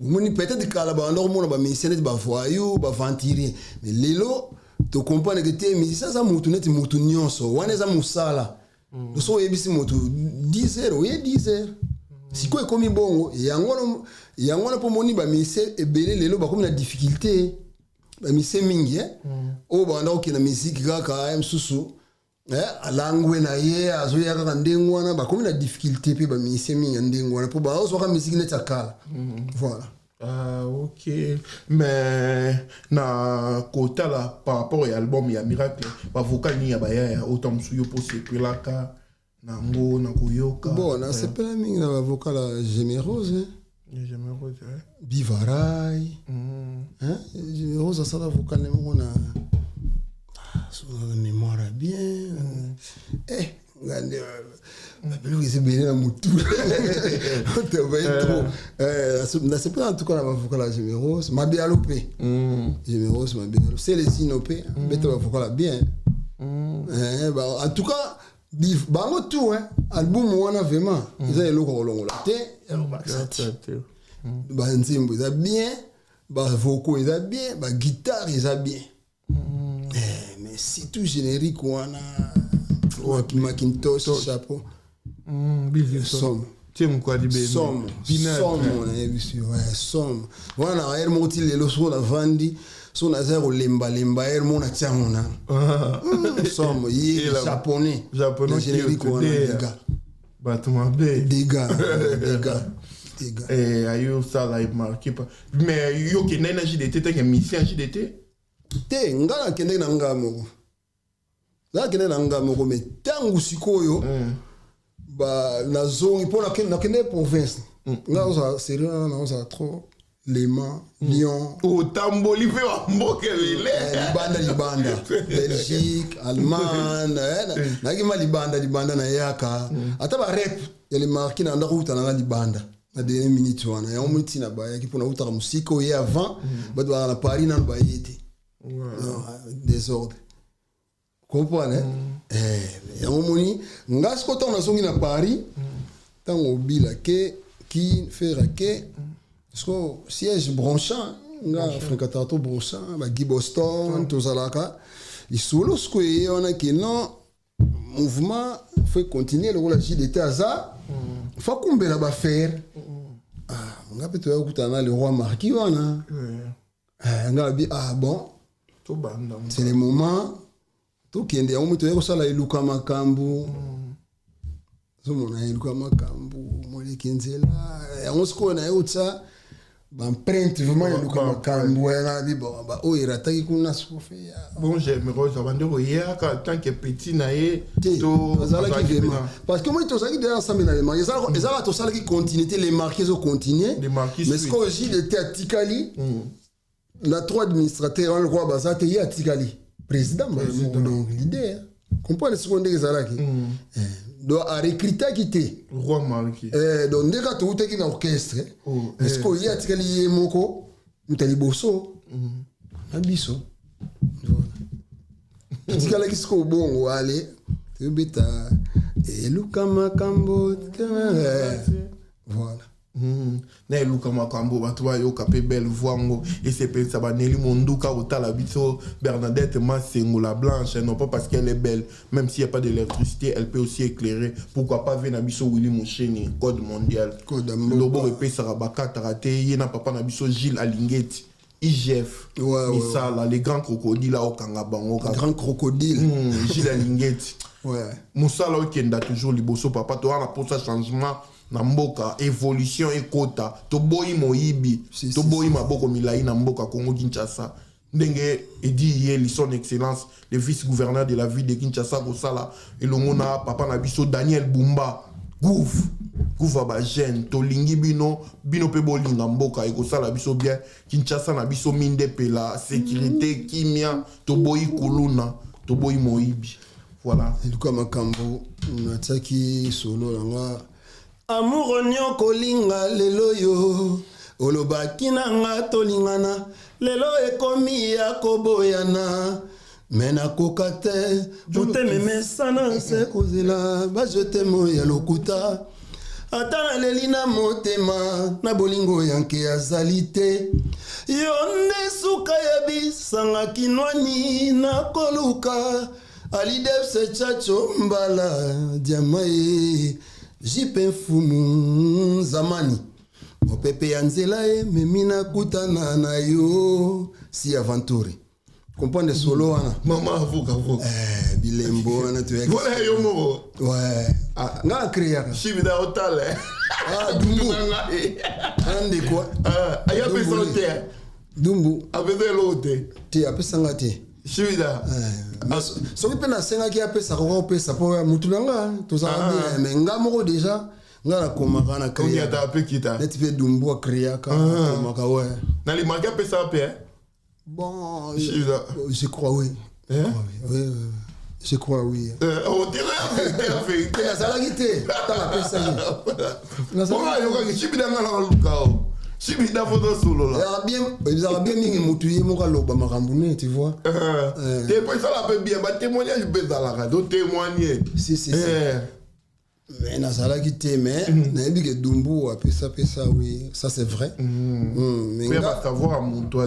Omoni, peut-être kala banda komona bamusicien neti bavoyou, baaventurier, mais lelo tocomprendre ke te, musicien aza motu neti motu nyonso. Wana eza mosala. So oyebisi motu 10 heures, oye 10 heures. Sikoyo ekomi bongo, yango wana, yango wana mpo moni bamusicien ebele lelo bakomi na difficulté. Bamusicien mingi, eh? Oyo banda kokende musique kaka mosusu, alangwe na ye, azoya kaka ndenge wana, bakomi na difficulté. Mpe bamusicien mingi ya ndenge wana, mpo bazwaka musique neti ya kala, voilà. Ah, ok, mais na kotala par rapport ya album ya Miracle, bavocal nini ya bayaya ota mosusu yo mpo sepelaka nango na koyoka? Bon, nasepela mingi na bavocal ya Gémérose. Gémérose, ouais. Bivarai. Hein? Gémérose asala vocal ne moko na, ah, so na mémoire ya bien. Eh, nga nde babiloko eza ebele na motu, travaille trop. Nasepela en tout cas na bavocal ya Gémérose, Mabialo mpe. Gémérose, Mabialo, Celesino mpe beta bavocal ya bien. Eh, en tout cas bango tout, hein, album wana vraiment eza eloko ya kolongola te, ya kobakisa te. Banzembo eza bien, bavocaux eza bien, baguitare eza bien. Eh, mais surtout générique wana, Macintosh, chapeau. Somme. Somme, somme, nayebi si, ouais, somme wana na heure moko ti lelo, soko navandi, so naza ya kolembalemba, heure moko natia yango na somme ye japonais. Japonais. Na générique wana, dégâts. Bato mabe. Dégâts, dégâts, dégâts. Eh, ayo osala emarke pa, mais yo okendaki na JDT tanke musicien JDT? Te, nga nakendaki na nga moko, nga nakendaki na nga moko, mais ntango sikoyo ba nazongi mpo nakende province, nga ozala sérieux wana, naozala trop Lema, Lyon. Otamboli mpe bamboka ebele. Libanda, libanda, Belgique, Allemagne, nayaki ma libanda, libanda nayaka ata barep ya lemarki na ndako uta nanga libanda na dernière minute wana. Yango moi ntina bayaki mpo nautaka mosika, oye avant bato bazala na Paris nano baye te. Non, désordre, comprendre? Eh, yango moni nga siko ntango nazongi na Paris, ntango obila ke ki Ferre ke siko siège Bronchant, nga fréquentaka to Bronchant, bagi Boston, tozalaka lisolo. Siko eye wana ke non, mouvement faut continuer lokola JDT aza, fa kumbela baFerre. Ah, nga mpe toya kokutana na le roi Marquis wana. Eh, nga abi, ah bon, tobanda. C'est le moment tokende. Yango moto oya kosala eluka makambo, ozomona eluka makambo moleki nzela. Yango sikoyo na ye otya baempreinte vraiment eluka makambo yanga bi bon, oyo erataki kuna sofe. Bon, Gémérose abandi koyaka tant que petit na ye? Te, azalaki vraiment, parce que moi tozalaki déjà ensemble na les Marquis. Ezalaka tosalaki continuité, les Marquis ezocontinue, mais sikoyo JDT atikali na trois administrateurs wana lokola baza te, ye atikali président moko, donc leader, comprendre sikoyo ndenge ezalaki. Donc arecrutaki te. Roi Marquis. Donc ndenge kaka toutaki na orchestre, mais sikoyo ye atikali ye moko moto ya liboso na biso. Voilà, totikalaki sikoyo bongo, ale toyobeta eluka makambo, voilà. Na eluka makambo, bato bayoka mpe belle voix ngo esepelisa baneli monduka kotala biso. Bernadette Masengo, la blanche, non pas parce qu'elle est belle, même s'il y a pas d'électricité, elle peut aussi éclairer, pourquoi pas. Ve na biso Willy Musheni, code mondial. Code ya mboka. Loboko epesaka, bakataka te. Ye na papa na biso Gilles Alingeti, IGF. Misala, les grands crocodiles aokanga bango kaka. Grand crocodile. Gilles Alingeti. Mosala okenda toujours liboso, papa. Toza na posa changement. Na mboka, évolution ekota. Toboyi moyibi, toboyi maboko milai na mboka Congo Kinshasa. Ndenge Eddy Iyeli, son excellence le vice gouverneur de la ville de Kinshasa, kosala elongo na papa na biso Daniel Bumba, gouv gouva bajeune. Tolingi bino, bino mpe bolinga mboka, ekosala biso bien. Kinshasa na biso, mindepela, sécurité, kimia. Toboyi kuluna, toboyi moyibi, voilà. Eluka makambo natiaki solo na nga amour nyokolinga. Lelo yo olobaki na nga tolingana, lelo ekomi ya koboyana. Me nakoka te, motema emesana se kozela bajetemo ya lokuta. Ata naleli na motema na bolingo yanke azali te. Yo nde suka ya bisanga kinwani nakoluka. Alidepse Chacho Mbala Diama ye Jipe Mfumu Zamani, mopepe ya nzela ememi nakutana na yo si aventure. Comprendre solo wana. Mama avoka avoka. Eh, bilembo wana toyaki. Voilà, yo moko. Ouais, nga akreaka. Shibida otala. Ah, Dumbu andeko. Aya pesa te. Dumbu. Apesa eloko te. Te, apesanga te. Shibida. Soki mpe nasengaki apesaka, koka kopesa mpo mutu na nga tozalaka bien. Mais nga moko déjà, nga nakomaka na Oniata mpe kita. Neti mpe Dumbu akreaka, akomaka, ouais. Nalimaki apesa mpe. Bon, je crois, oui. Hein? Oui, je crois, oui. On dirait vérité. Nazalaki te ntango apesaki. Bongo ayokaki Shibida, nga na kaluka o Shibida fo tosolola. Ezalaka bien mingi motu ye moko aloba makambo ne, tu vois. Te, po esala mpe bien, batémoignage mpe ezalaka, totémoigne. Si, si, si. Mais nazalaki te, mais nayebi ke Dumbu apesapesa, oui, ça c'est vrai. Mais mpe basavoir ya moto.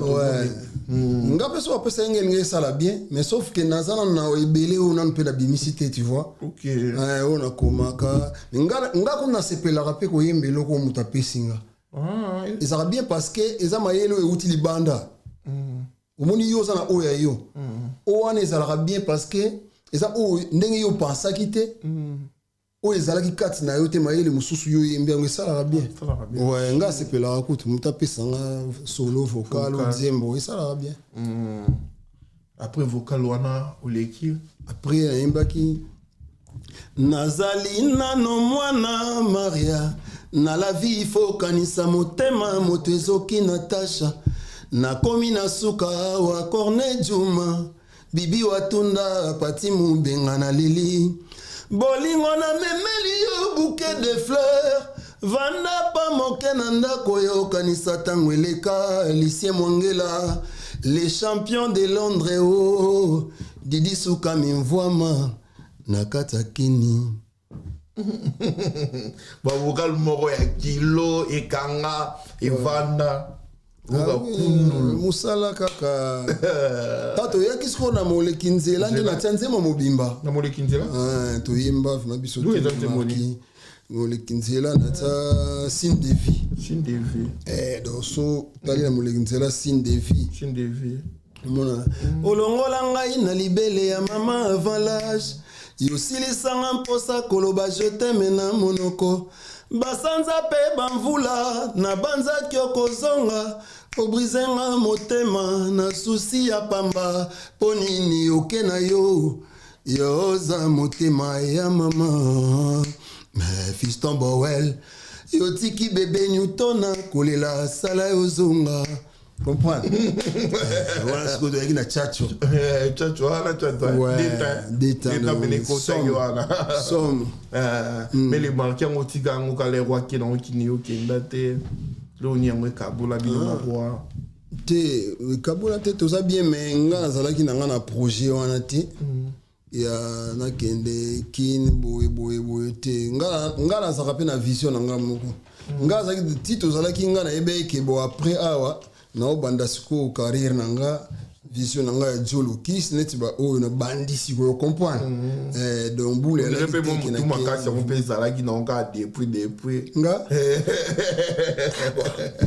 Nga mpe so apesa ye, nge elingi esala bien. Mais sauf ke naza nanu na ebele oyo nanu mpe nabimisi te, tu vois. Oyo nakomaka. Mais nga kuna nasepelaka mpe koyemba eloko oyo moto apesi nga. Ezalaka bien parce que eza mayele oyo euti libanda. Omoni, yo oza na oyo ya yo, oyo wana ezalaka bien parce que eza oyo ndenge yo opensaki te, oyo ezalaki kati na yo te. Mayele mosusu yo oyembi yango, esalaka bien. Ouais, nga asepelaka kutu moto apesanga solo vocal. Vocal. Nzembo esalaka bien. Après vocal wana oleki. Après nayembaki nazali nano mwana Maria na la vie, faut kanisa motema moto ezoki. Natasha nakomi na suka awa, Corne Juma Bibi Watunda Pati Mobenga na lili bolingo namemeli yo bouquet de fleurs. Vanda pa moke na ndako oyo okanisa ntango eleka. Lucien Mwangela, le champion de Londres o Didi Sukami Mvwama na kati ya Kini. Bavocal moko ya kilo ekanga evanda. Ah oui, mosala kaka ta. Toyaki sikoyo na moleki nzela nde natia nzembo mobimba. Na moleki nzela. Ah, toyemba vraiment biso. D'où eza nzembo nini? Moleki nzela natia signe de vie. Signe de vie. Eh, donc so tali na moleki nzela, signe de vie. Signe de vie. Omona, olongola ngai na libele ya mama avant l'âge, yosilisanga mposa koloba je t'aime na monoko. Basanza mpe bamvula nabanzaki okozonga, obrisenga motema na susi ya pamba. Mpo nini oke na yo? Yo oza motema ya mama. Mais fiston Bowel, yotiki bebe Newton kolela, sala yozonga. Comprendre wana sikoyo toyaki na Chacho. Chacho wana, Chacho. Deta. Pene ekotaki wana. Somme. Mais le marqué yango, tika yango kala erwaki nango kini, okenda te loni yango ekabola bino na roi. Te, ekabola te, toza bien. Mais nga nazalaki na nga na projet wana te ya nakende Kini boye boye boye te. Nga nazalaka mpe na vision na nga moko. Nga azalaki ti tozalaki, nga nayebi eke bo après awa naobanda sikoyo carrière na nga, vision na nga ya Jolo Kis neti baoyo nabandi sikoyo, comprendre. Eh, donc bule mpe mo motu makasi yango mpe ezalaki nango kaka depuis. Nga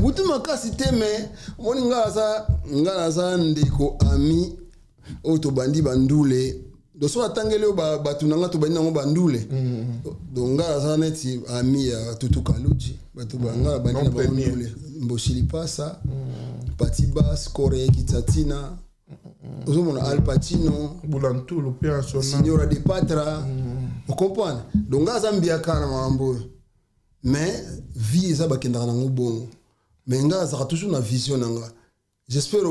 butu makasi te, mais omoni, nga naza ndeko ami oyo tobandi bandule. Donc so natangeli oyo bato na nga tobandi nango bandule. Donc nga aza neti ami ya Tutu Kaluji, bato banga bandi na bango ndule, Mboshili Pasa, Pati Bas, Kore Kitsatina, ozomona Al Pacino, Bulantulu mpe Signora de Patra, ocomprendre. Donc nga aza mbiaka na makambo oyo, mais vie eza bakendaka nango bongo. Mais nga azalaka toujours na vision na nga. J'espère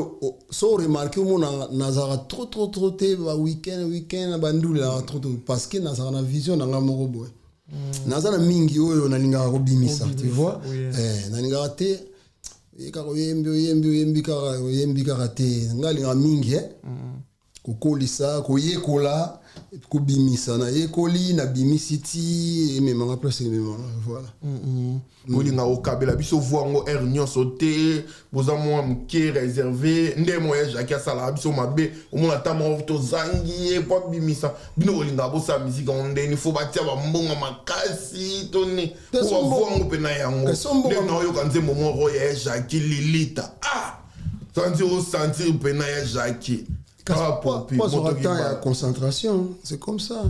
so remarqué, omona nazalaka trop trop trop te ba weekend weekend na bandule, nazalaka trop trop parce que nazalaka na vision na nga moko boye. Naza na mingi oyo nalingaka kobimisa, tu vois. Nalingaka te ye kaka oyembi, oyembi, oyembi kaka, oyembi kaka te. Nga alingaka mingi kokolisa, koyekola, kobimisa. Nayekoli, nabimisi ti ememanga place ememanga, voilà. Bolinga kokabela biso voix yango aire nyonso te, boza mwa moke réservé nde moya. Jacki asalaka biso mabe, omona ata moko tozangi ye po abimisa. Bino bolingaka bosala misike yango ndeni? Fo batia bambongo makasi to ne po bavoix yango mpena yango nde naoyoka nzembo moko ya Jacki Lilita, ah, santi osentir mpena ya Jacki. Temps ya concentration, c'est comme ça.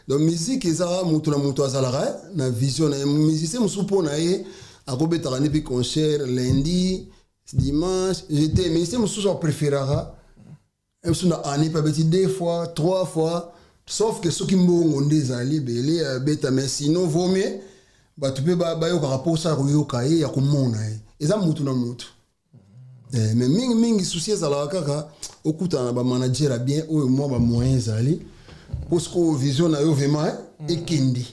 Donc musique ezaka moto na moto azalaka na vision na ye. Musicien mosusu, mpo na ye akobetaka nde mpe concert lundi, dimanche jete. Musicien mosusu apréféraka mosusu na année mpe abeti deux fois, trois fois, sauf que soki mbongo nde ezali ebele, abeta. Mais sinon vaut mieux bato mpe bayokaka mposa ya koyoka ye, ya komona ye. Eza mutu na mutu. Mais mingimingi souci ezalaka kaka okutana na bamanager ya bien, oyo mwa bamoyen ezali, mpo sikoyo vision na yo vraiment ekende.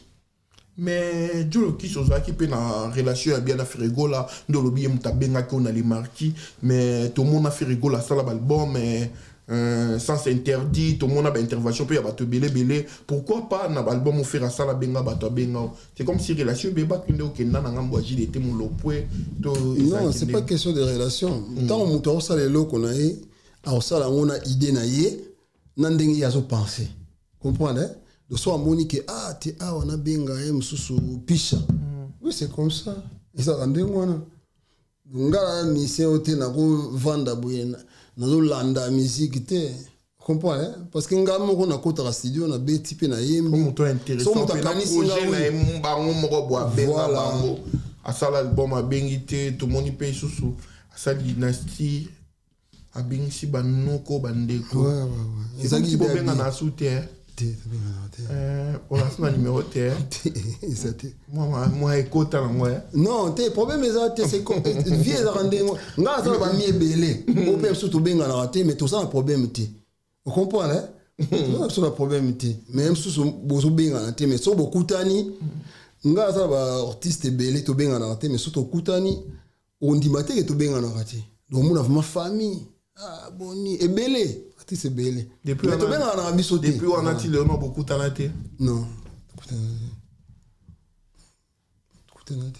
Mais Djolo Kis, ozalaki mpe na relation ya bien na Ferre Gola nde olobi ye moto abengaki oyo na Le Marquis. Mais tomona Ferre Gola asala baalbum, mais sens interdit, tomona baintervention mpe ya bato ebele ebele. Pourquoi pas na baalbum oFerre asala, abenga bato, abenga? C'est comme si relation ebebaki nde okenda na ngambo ya JDT Molopwe to? Non, c'est pas question de relation. Ntango moto akosala eloko na ye, akosala yango na idée na ye, na ndenge ye azopense, comprendre, hein? Donc so amoni ke ah te, awa nabenga ye mosusu pisha. Oui, c'est comme ça, ezalaka ndenge wana. Nga na musicien oyo te nakovanda boye, nazolanda musique te, comprendre, hein? Parce que nga moko nakotaka studio, nabeti mpe nayembi. So moto akanisi nga bango moko bo abenga bango, asala album abengi te. Tomoni mpe lisusu asali Dynastie, abengisi banoko, bandeko. Ezalaki bobenga na su te? Te. Olasi na numéro te? Eza te. Mwa ekota nango. Non te, problème eza te. Vie ezalaka ndenge nga aza na bami ebele oyo mpe biso tobenganaka te, mais toza na problème te, ocomprendre. Toza biso na problème te, mais mosusu bozobengana te, mais so bokutani, nga aza na baartiste ebele tobenganaka te, mais so tokutani, ondima te ke tobenganaka te. Donc omona vraiment famille, ah, boni ebele, artiste ebele, mais tobengana na biso te. Depuis wana ti lelo bokutana te? Non, tokutana te.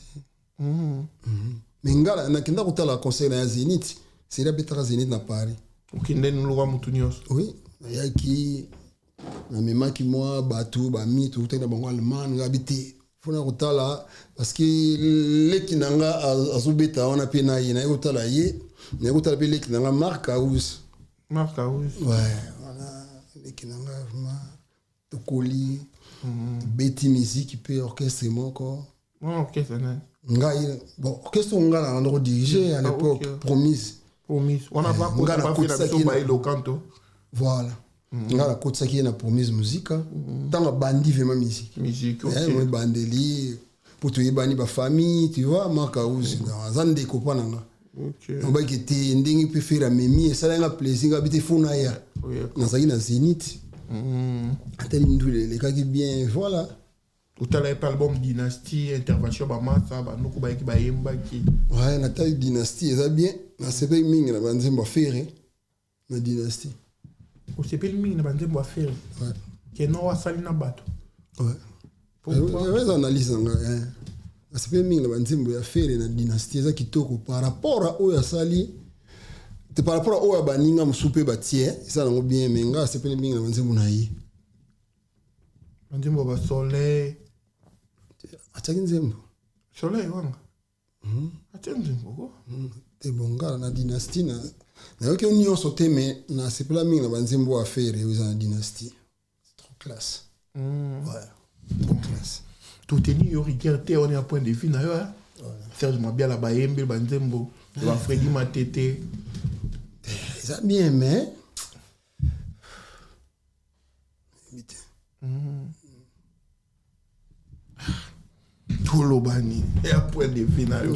Mais nga nakenda kotala concert na ya Zénith, seri abetaka Zénith na Paris. Okende noluka motu nyonso? Oui, nayaki, namemaki mwa bato bami, tokutaki na bango Allemagne. Ngabi te, mpona kotala parce que leki na nga azobeta wana mpe na ye, naye kotala ye, naye kotala mpe leki na nga Mark House. Mark House. Ouais, voilà, leki na nga vraiment, tokoli, tobeti musique mpe orchestre moko. Orchestre nani? Ngai, bon, orchestre oyo ngai nabanda kodirige à l'époque, Promise. Promise wana Ngai nakotisaki baelokanto. Voilà, ngai nakotisaki ye na Promise Musika ntango abandi vraiment musique. Musique. Mo ebandeli mpo toyebani bafamille, tu vois. Mark House aza ndeko mpa na nga. Obaki te ndenge mpe Ferre amemi, esalaki nga plaisir. Nga bi te, fo naya, nazalaki na Zénith, atali ndule, elekaki bien, voilà. Otala ye mpe album Dynastie, intervention bamasa, banoko bayaki, bayembaki. Ouais, natali Dynastie, eza bien. Nasepeli mingi na banzembo ya Ferre na Dynastie. Osepeli mingi na banzembo ya Ferre keno asali na bato? Ouais, eza analyse na ngai. Nasepeli mingi na banzembo ya Ferre na Dynastie, eza kitoko par rapport a oyo asali te, par rapport a oyo ya baninga mosusu mpe batie, eza nango bien, mais ngai asepeli mingi na banzembo na ye. Banzembo basoleil. Atiaki nzembo. Soleil wanga atie nzembo ko. Te, bon, na Dynastie nayoki yo nyonso te, mais nasepela mingi na banzembo ya Ferre oyo eza na Dynastie. Classe. Ouais. Trop classe. Toteni yo rigueur te wana ya point de vue na yo, hein? Serge Mabiala bayembe banzembo ba Freddy Matete. Eza bien, mais Toloba nini ya point de vue na yo?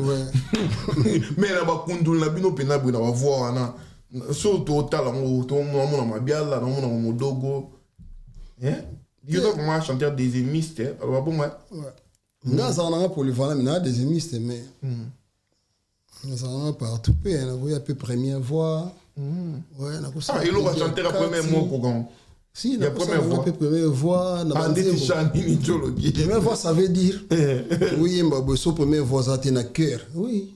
Mais na bakundulu na bino mpena boye na bavoi wana, so totala yango, tomona Mabiala, namona Modogo. Yo oza vraiment chanteur deuxiémiste, aloba bongo? Nga azala nanga polyvalent, mais naa deuxiémiste, mais nazala nanga partout mpe nakoya mpe première voix. Ouais, nakosala. Ah, eloko chanteur ya première moko kan. Si, ya première voix. Mpe première voix na bandeti nini joloki. Première voix, ça veut dire oyemba boye, so première voix aza te na cœur, oui,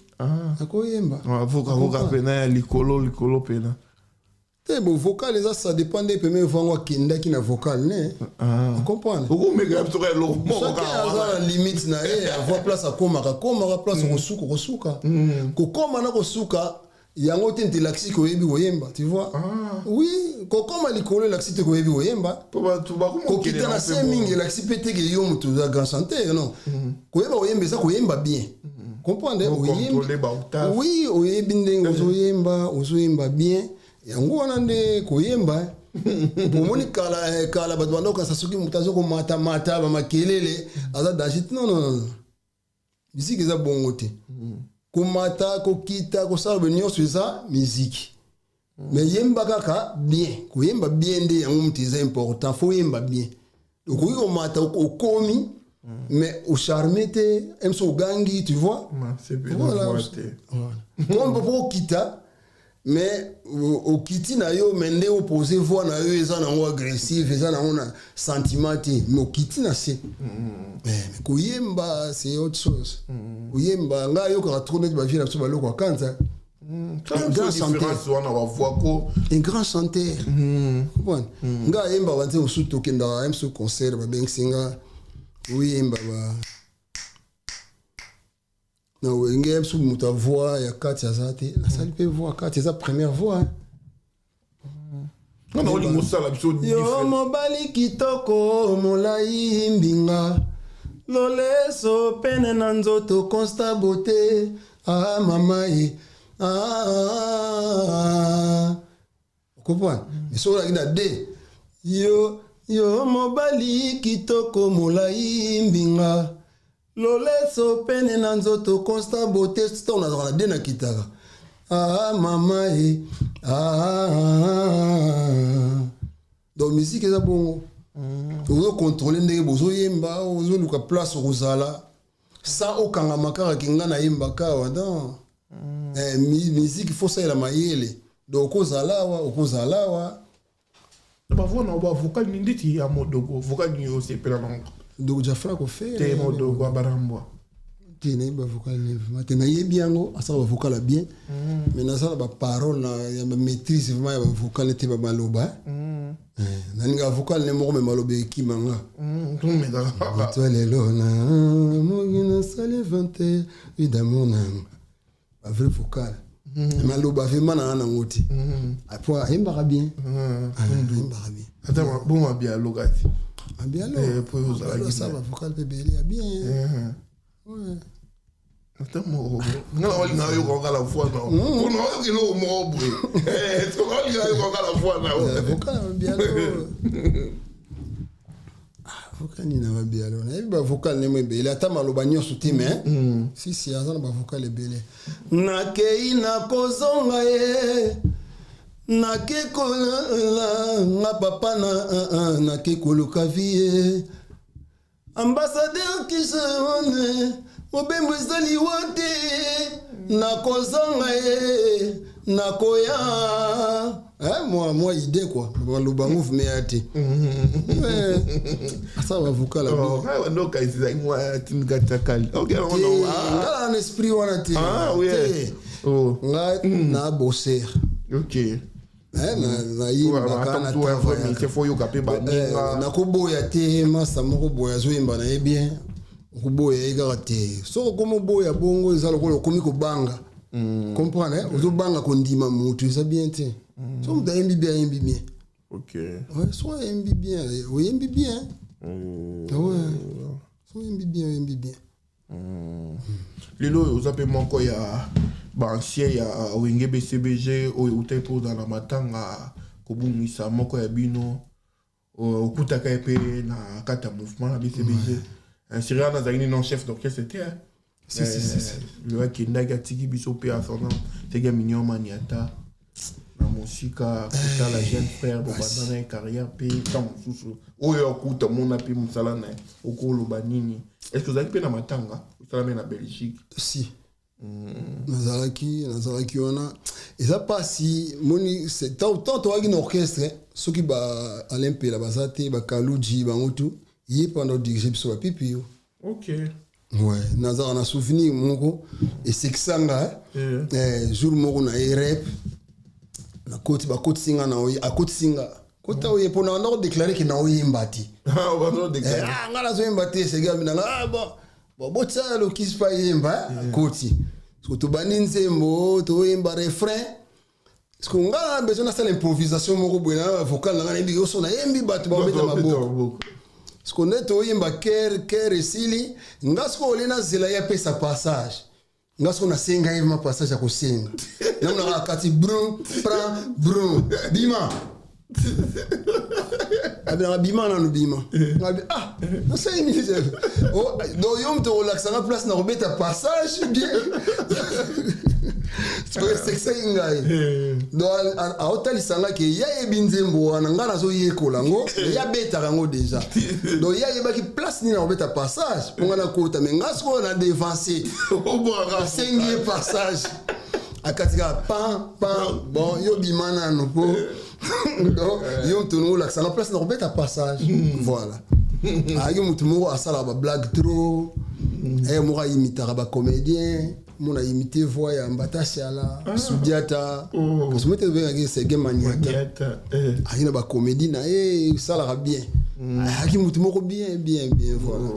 nakoyemba. Voka pena ya likolo likolo pena. Te, bon, vocal eza, ça dépend nde première voix yango akendaki na vocal ne ocomprendre. Okomekela biso kaka eloko moko. Chacun aza na limite na ye ya voix, place akomaka akomaka, place kosuka kosuka, kokoma na kosuka yango te nte elakisi koyebi koyemba, tu vois. Oui, kokoma likolo elakisi te koyebi koyemba, kokita na se mingi elakisi mpe te ke yo moto oza grand chanteur. Non, koyeba koyemba eza koyemba bien, comprendre. Ocontrôler ba octave. Oui, oyebi ndenge ozoyemba, ozoyemba bien, yango wana nde koyemba. Omoni kala, kala bato banda kokanisa soki moto aza komatamata bamakelele aza danger. Non, non, non, musique eza bongo te. Komata, kokita, kosala boye nyonso eza musique, mais yemba kaka bien. Koyemba bien nde yango moto eza important. Faut yemba bien. Okoki komata, okomi, mais ocharme te, mso ogangi, tu vois. Voilà. Comme po okita, mais okiti na yo, mais nde opose voix na yo eza nango agressive, eza nango na sentiment te, mais okiti na se. Mais koyemba, c'est autre chose. Koyemba, ngai ayokaka trop neti bavie na biso baloko ya Kanza. Un grand chanteur wana bavoix ko. Un grand chanteur, comprendre. Ngai ayemba banze mosusu, tokendaka ye mosusu concert, babengisi nga oyemba ba na Wenge biso, moto avoix ya kati aza te, nasali mpe voix kati, eza première voix, hein. Nga na olinga osala biso. Yo mobali kitoko, molai mbinga, loleso pene na nzoto, constat beauté, ah mama ye, ah, okomprendre. Mais soki olaki na d yo, yo mobali kitoko, molai mbinga, loleso pene na nzoto, constat beauté, ntango nazalaka na d nakitaka, ah mama ye, ah. Donc musique eza bongo, ozocontrôle ndenge bozoyemba, ozoluka place okozala sans okangama kaka ke nga nayembaka awa. Non, musique faut salela mayele. Donc okozala awa, okozala awa. Bavoix na bavocal ni ndeti ya Modogo, vocal nini osepela nango? Donc Jafra Kofere. Te, Modogo abarambwa. Te, nayebi bavocal ne vraiment te. Nayebi yango asala bavocal ya bien, mais nasala baparole na ya bamaîtrise vraiment ya bavocal te, bamaloba. Nalinga vocal ne moko, me maloba ekima nga. Tomekaka. Toi lelo na moki nasali 20 d'amour nanga, bavrai vocal, maloba vraiment nanga nango te, po ayembaka bien, ayembaka bien. Ata bon, Mabialo kati. Mabialo. Po ozalaki. Asala bavocal mpe ebele ya bien. Ouais. Ata moko nga na olinga yoka kaka la voix na mpona oyoka eloko moko boye, olinga yoka kaka la voix na. Vocal ya Mabialo, vocal nini na Mabialo? Nayebi bavocal ndemo ebele, ata maloba nyonso te, mais sisi aza na bavocal ebele. Nakei nakozonga ye, nake kolala nga papa na nake koluka vie, ambassadeur Kisone, mobembo ezali wa te, nakozonga ye, nakoya. Moi idée quoi, baloba ngo vume ya te, asala bavocal. Ndokanisi ezalaki mwa tindika tiakali. Nga na esprit wana te. Te, nga na bosser. Nayembaka, Oyoka mpe baninga. Nakoboya te, masa moko boye azoyemba na ye bien, okoboya ye kaka te. Soki okomi oboya bongo, eza lokola okomi kobanga, comprendre, ozobanga kondima motu, eza bien te. So moto ayembi bien, ayembi bien. Ok. Ouais, so oyembi bien, oyembi bien. Ouais. So oyembi bien, oyembi bien. Lelo oyo oza mpe moko ya baancien ya Wenge BCBG oyo eutaki mpo ozala na matanga kobungisa moko ya bino, okutaka ye mpe na kati ya mouvement na BCBG. Siri wana azalaki nino chef d'orchestre te, hein? Si, si, si, si. Lelo akendaki, atiki biso mpe asona teke mignon maniata na mosika kotala jeune frère bobanda na ye carrière mpe ntango mosusu oyo akuta mona mpe mosala na ye, okoloba nini? Est ce que ozalaki mpe na matanga osalami na Belgique? Si. Nazalaki wana, eza mpasi. Moni tant toyaki na orchestre, soki ba Alain Mpela baza te, bakaluji bango tu, ye mpe dirige biso bapipi yo. Ouais, nazalaka na souvenir moko esekisanga. Jour moko na ye rep, nakoti, bakotisi nga na oye, akotisi nga kota oye mpo na kodéclarer ke na oyemba te. Ah, nga nazoyemba te, sege nanga. Ah, bon, botia Lokisi mpa yemba. Akoti, so tobandi nzembo, toyemba refrain, parce que nga na besoin nasala improvisation moko boye na vocal na nga, nayebi oso nayembi, bato babeta maboko. Parce que nde toyemba chœur, chœur esili, nga sikoyo ole nazela ye apesa passage, nga sikoyo nasenga ye ma passage ya kosenga, namonaka kati brun pran brun bima, abinaka bima nanu bima. Ngabi ah, nasali nini? Oh, donc yo moto olakisanga place na kobeta passage bien, esekisaki ngai. Donc aotalisanga ke ye ayebi nzembo wana, ngai nazoyekola yango, ye abetaka yango déjà. Donc ye ayebaki place nini na kobeta passage mpo ngai nakota, mais ngai sikoyo na devance, asengi ye passage, akati kaka pan pan. Bon, yo bima nano mpo donc yo moto olingi olakisanga place na kobeta passage. Voilà, ayaki motu moko asalaka bablague trop, ye moko aimitaka bacomédien, mona imite voix ya Mbatasiala, Sudiata, kasi mo te tobengaki Sege Maniata. Ayaki na bacomédie na ye, esalaka bien. Ayaki motu moko bien bien bien, voilà,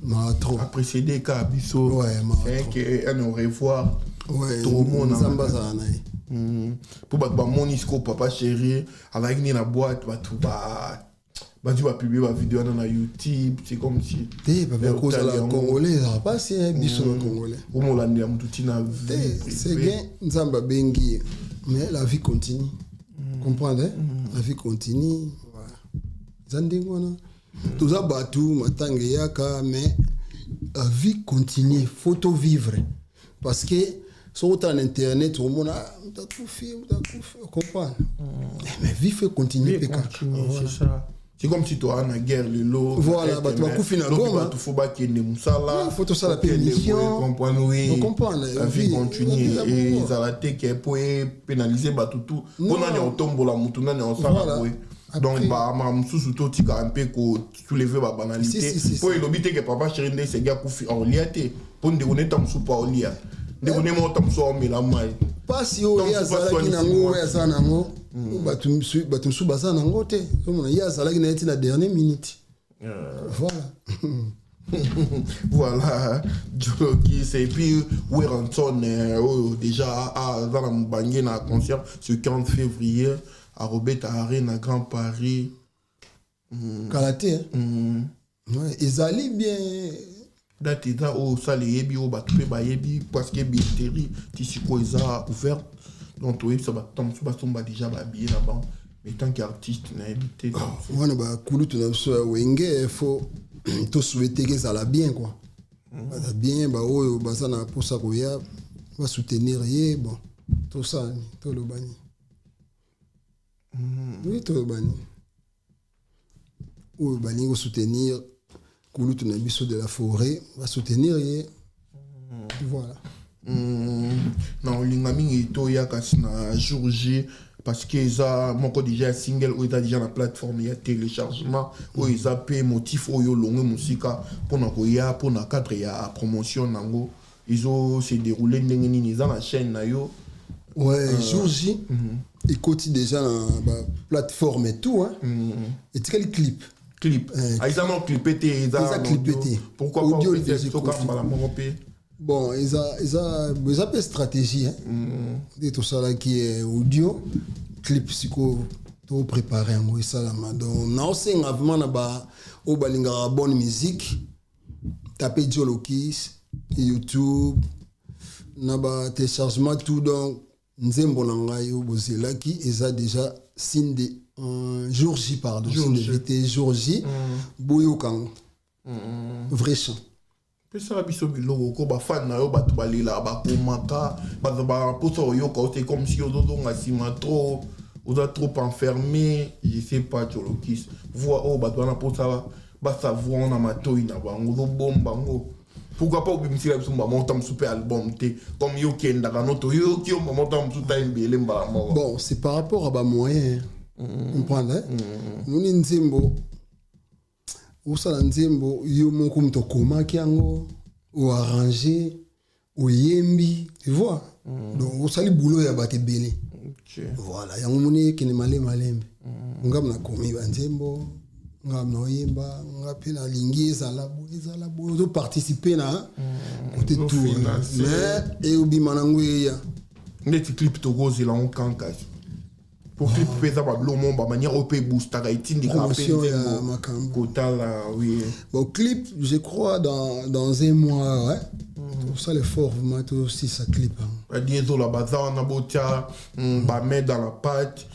ma trop. Apprécié ka biso. Ouais, ma c'est que un au revoir. Ouais. Tokomona. Nzambe azala na ye. Mpo bato bamoni sikoyo Papa Chéri azalaki nde na boîte, bato bazwi bapublier bavideo wana na YouTube, c'est comme si Te, papa, kozala Congolais ezala mpasi, biso Bacongolais. Omolandela motu ntina. Te, c'est bien, Nzambe abengi ye, mais la vie continue, comprendre, hein? La vie continue, voilà. Eza ndenge wana, toza bato, matanga eyaka, mais la vie continue, faut to vivre, parce que soki otala na internet, omona: ah, moto akufi, moto akufi, comprendre. Mais vie faut continuer mpe kaka. C'est ça, c'est comme si toa na guerre lelo. Voilà, bato bakufi na Goma. Bato faut bakende mosala. Faut tosala mpe émission. Comprendre, oui. Comprendre. La vie continue, ezala te ke po epénaliser bato tu mpo nani otombola motu, nani osala boye. Donc bamakambo mosusu totikaka mpe kosoulever babanalité, mpo elobi te ke Papa Chéri nde esenge akufi aolia te, mpo ndeko neta mosusu mpo aolia, ndeko nde moko ta mosusu aomela mai. Mpasi oyo ye azalaki nango, oyo aza nango, bato mosusu baza nango te. Omona ye azalaki na ye ti na dernière minute, voilà. Voilà, Jolokis et puis Werrason oyo déjà aza na mobange na concert ce 40 février arobeta Arena Grand Paris. Kala te, ezali bien. Date eza oyo osala, eyebi oyo bato mpe bayebi, parce que billetterie ti sikoyo eza ouverte, donc toyebisa bato mosusu basomba déjà babillet na bango, mais tant qu'artiste nayebi te. Wana bakulutu na biso ya Wenge, faut tosouhaite ke ezala bien quoi, baza bien, baoyo baza na mposa koya basoutenir ye. Bon, tosala nini? Toloba nini? Oui, toloba nini? Oyo balingi kosoutenir kulutu na biso de la forêt, basoutenir ye, voilà. Na olinga mingi toya kasi na jour J, parce que eza moko déjà ya single oyo eza déjà na plateforme ya téléchargement, oyo eza mpe motif oyo olongwe mosika mpona koya mpona cadre ya promotion nango. Ezo se déroule ndenge nini? Eza na chaîne na yo? Ouais, jour J ekoti déjà na baplateforme et tout, hein. Etikali clip. Clip. Ah, eza no clip te? Eza clip te. Pourquoi? Audio. Pas mbala moko mpe? Bon, eza mpe stratégie, hein. Nde tosalaki audio, clip sikoyo. Toprépare yango, esalama. Donc naosenga vraiment na ba oyo balingaka bonne musique, tape Jolokis, YouTube, na batéléchargement, tout. Donc nzembo na ngai oyo bozelaki eza déjà signe de jour J, pardon. Jour signe de J. vérité, jour J. Boyoka yango, vrai chant. Pesaka biso biloko ko bafani na yo, bato balelaka, bakomaka, bato bamposa oyoka o te, comme si ozozonga nsima trop, oza trop enfermé, je sais pas. Jolokis, voix oyo bato wana mposa basavoir na matoi na bango, ozobomba bango. Pourquoi pas obimisila biso mbamota mosusu mpe album te, comme yo okendaka no, toyoki yo mbamota mosusu ta ebele mbala moko? Bon, c'est par rapport à bamoyen, comprendre, hein? Moni nzembo, osala nzembo yo moko, moto okomaki yango, oarrange, oyembi, tu vois. Donc osali boulot ya bato ebele. Voilà, yango moni ekende malembe malembe. Ngam nakomi banzembo, ngam naoyemba, nga mpe nalingi ezala boye, ezala boye, ozoparticipe na côté tout. Ozofinancer. Mais eobima nango, eya. Neti clip, tokozela ngo kankasi po clip mpe eza babiloko mo bamanière oyo mpe eboostaka, etindikaka mpe Promotion ya nzembo makambo. Kotala, oui. Bon, clip, je crois dans un mois, ouais. Tout ça, l'effort, vraiment, tout aussi, ça clip, hein. Badiezola baza wana, botya bamain dans la pâte.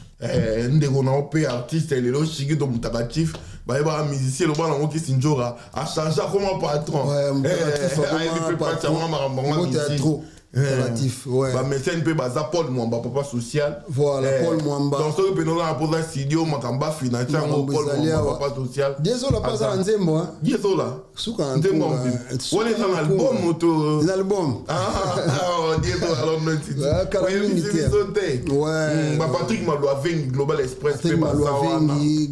Ndeko na yo mpe artiste lelo shiki to mutakatif, bayebaka musicien, loba nango kisi nzoka achange, akoma patron. Ouais, Mutakatif akoma Ayebi mpe pati patron. yango, makambo yango ya Mbote ya musique. trop. Mutakatif, ouais. Bamécène mpe baza, Paul Mwamba, papa social. Voilà, Paul Mwamba. Donc soki mpena oza na mposa studio, makambo afinanse yango, Makambo Paul ezali Mwamba, awa. papa social. Désolé, pas Aza. à nzembo, hein. Diezola. Suka na Nzembo nkunga, mobimba. suka Wana eza na na nkunga. album to? Eza album. Ah, Diego, alors non, Ouais, kala mingi oyebisi te. biso te. Ouais. Bapatrick Malwavengi, Global Express Patrick mpe baza wana. Malouavengi,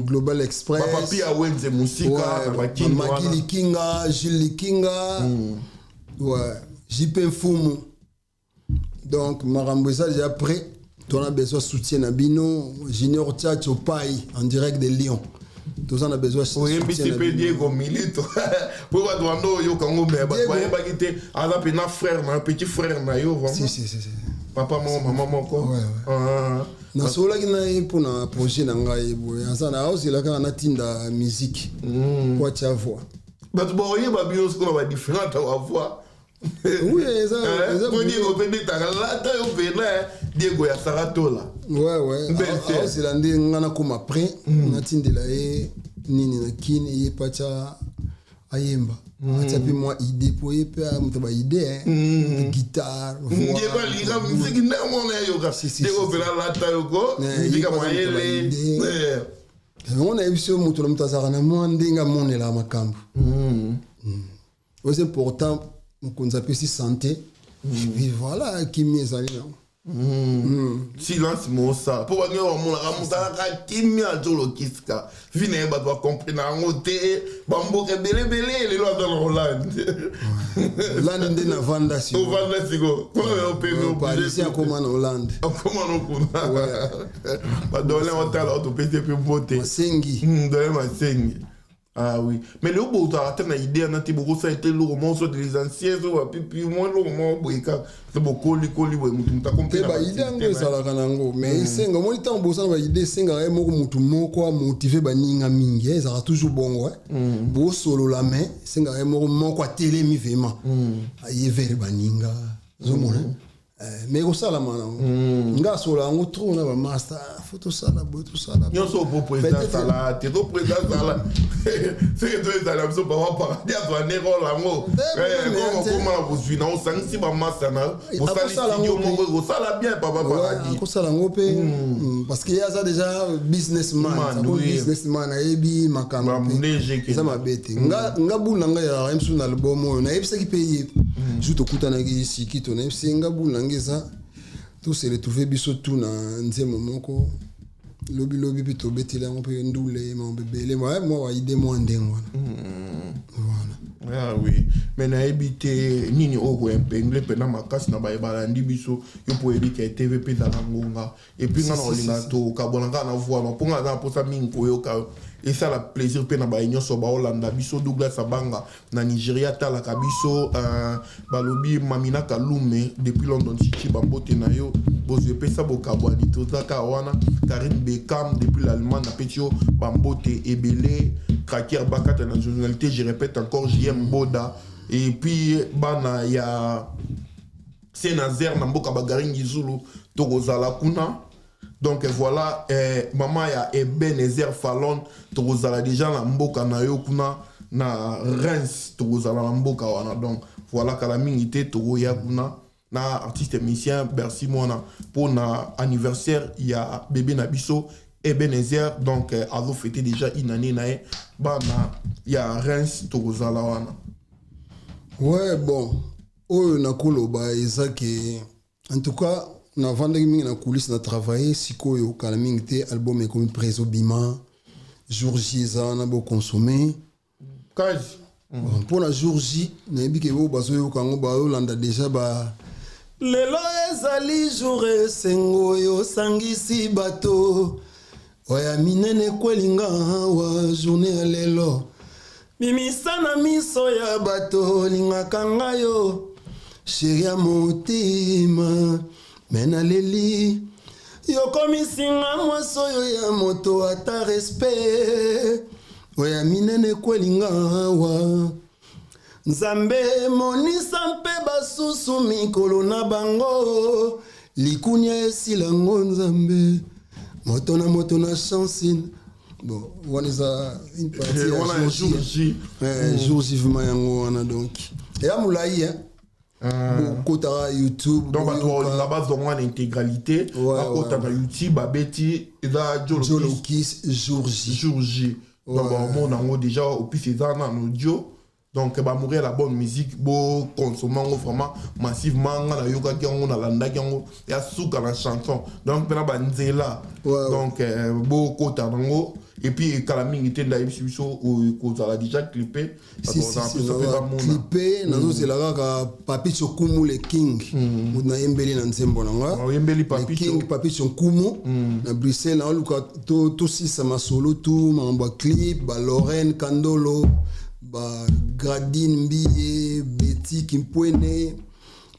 Global Express. Bapapi ya Wenze mosika na Ouais, bakini Maki wana. Likinga, Gilles Likinga. Ouais, JP Mfumu. Donc, makambo eza déjà prêt. On a besoin de soutien na bino. Junior Tchatcho Pai, en direct de Lyon. Tous on a besoin de soutien Oyembisi na mpe bino. Diego Milito po bato bando oyoka ngo, me bato Diego. bayebaki te aza mpena frère na yo, petit frère na yo vraiment. Si, si, si, si. Papa moko, mama moko. Ouais, ouais. Ah. Nasololaki na ye mpona projet na ngai boye, aza na aozela kaka natinda musique po atia voix. Bato baoyeba bino sikoyo na badifférente ya bavoix. Oui, Po Diego mpe ndetaka lata yo mpena Diego ya Saratola. Ouais. Belle sœur. Aozela nde nga nakóma prêt, natindela ye nini na kini, ye mpe atya, ayemba, atia mpe mwa idée, po ye mpe moto baidée, guitare, voix. Diego alinga misiki nde mwana yayoka. Si, si, Diego si, mpena lata yoko Eh, misiki ye ya mpe aza moto mayele. baidée. Yango nayebi so moto na moto azalaka na mwa ndenge amonelaka makambo. Oyo important, mokonzi apesi santé, et voilà, kimi ezali nango. Silence mosa mpo bango bamonaka moto alaka kimia, azolokisika vi na ye, bato bakomprena yango te. Bamboka ebelebele, lelo aza na Hollande. Hollande nde navanda sikoyo. Ovanda siko kuna opemi. Parisien akóma na Hollande. Akoma no kuna. Badolin otala, otopesi mpe mbote. Masengi. Dolin Masengi, ah oui. Mais lelo bozalaka te na idée wana te, bokosala ete eloko moko, soit les anciens so bapipi mwa eloko moko boye kaka so bokolikoli boye, motu motu akompe. Te, baidée yango ezalaka nango, mais esenga, omoni, ntango bosala baidée, esengaka ye moko, motu moko amotive baninga mingi, ezalaka toujours bongo. Bosolola, mais esengaka ye moko moko atelemi vraiment, aye vers baninga, ozomona. Mais ekosalama nango, nga asola yango trop na bamaster, faut tosala boye, tosala boye. Nyonso po président Peut-être- sala te, to président sala seke to ezala biso papa paradis azwa nde role yango. Mais Koma na bozwi na osangisi bamasa na bosali Akosala studio yango moko, mpe. ekosala bien, papa Ouais, paradis. akosala yango mpe, parce que ye aza déjà businessman. Man, Akomi oui. businessman, ayebi makambo mpe. Ndenge Eza mabe te. Nga bulu na ngai ezalaka ye mosusu na album oyo nayebisaki mpe ye jour tokutanaki siki to nayebisi ye, nga bulu na ngai eza tose retrouve biso tu na nzembo moko lobilobi, mpe tobeteli yango mpe ndule, makambo ebele, mwa baidée mwa ndenge wana. Voilà. Ah oui, mais nayebi te nini oyo koimpengle mpena makasi na baye balandi biso. Yo mpo oyebi ke TV mpe ezala ngonga, et puis nga na kolinga tokabwana kaka na voix, mpo nga aza na mposa mingi koyoka yo. Esala plaisir mpe na baye nyonso baolanda biso. Douglas Abanga na Nigeria atalaka biso, balobi Mamina Kalume depuis London City, bambote na yo. Bozwi epesa bokabwani, toza kaka wana. Karine Bekam depuis l'Allemagne, napesi yo bambote ebele. Craquer Bakata na nationalité, je répète encore, JM Boda, et puis bana ya Saint-Nazaire na mboka Bagaringi Zulu, tokozala kuna. Donc voilà, mama ya Ebenezer Fallon, tokozala déjà na mboka na yo kuna na Reims, tokozala na mboka wana. Donc voilà, kala mingi te tokoya kuna na artiste musicien Bercy Mwana pour na anniversaire ya bébé na biso Ebenezer. Donc azo fêter déjà une année na ye. Bana ya Reims, tokozala wana. Ouais, bon, oyo nakoloba eza ke en tout cas navandaki mingi na coulisse na travaille. Sikoyo kala mingi te album ekomi prêt, ezobima jour J. Eza wana, boconsommer. Kazi. Bon, mpo na jour J, nayebi ke oyo bazoyoka yango, bazolanda déjà ba lelo ezali jour esengo oyo osangisi bato oya minene ekwelinga awa. Journée ya lelo, bimisa na miso ya bato olingaka ngai yo, chéri ya motema. Me naleli yokomisinga mwasi oyo ya moto, ata respect oya minene ekwelinga awa. Nzambe emonisa mpe basusu mikolo na bango, likunia esilango. Nzambe, moto na moto na chance. Bon, wana eza une partie ya wana jour jour J. J. Jour J vraiment yango wana. Donc eya molai, hein. Bokotaka YouTube. Donc bato boyoka. baolinga bazwa wana intégralité, bakota na YouTube, babeti eza Jolokis. Jolokis jour J. Jour J, donc baomona yango déjà opise eza nano audio. Donc bamourir la bonne musique, boconsommer yango vraiment massivement. Nga nayokaki yango, nalandaki yango, ya suka na chanson. Donc mpena banzela, donc bokota nango. Et puis ekala mingi te, ndayebisi biso kozala déjà clippé. Si, si, si, clippé. Nazozela kaka Papi Nkumu le King, moto nayembeli na nzembo na nga. Oyembeli Le Papi. King Papi Nkumu na Bruxelles. Naoluka tosisa masolo tu makambo ya clip. Balorraine Kandolo, Bagradine Mbiye, Betty Kimpwene,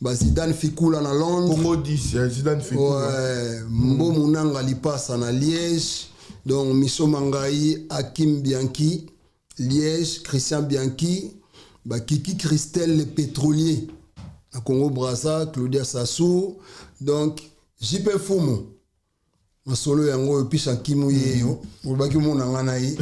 Bazidane Fikula na Londres. Congo 10, Zidane Fikula. Ouais, Mbo Munanga Lipasa na Liège. Donc Miso Mangai, Hakim Bianchi Liège, Christian Bianchi, Bakiki Christelle le pétrolier na Congo Brazza, Claudia Sassou. Donc JP Fumu, masolo yango oyo pisa nkimu ye yo olobaki omona nga na ye,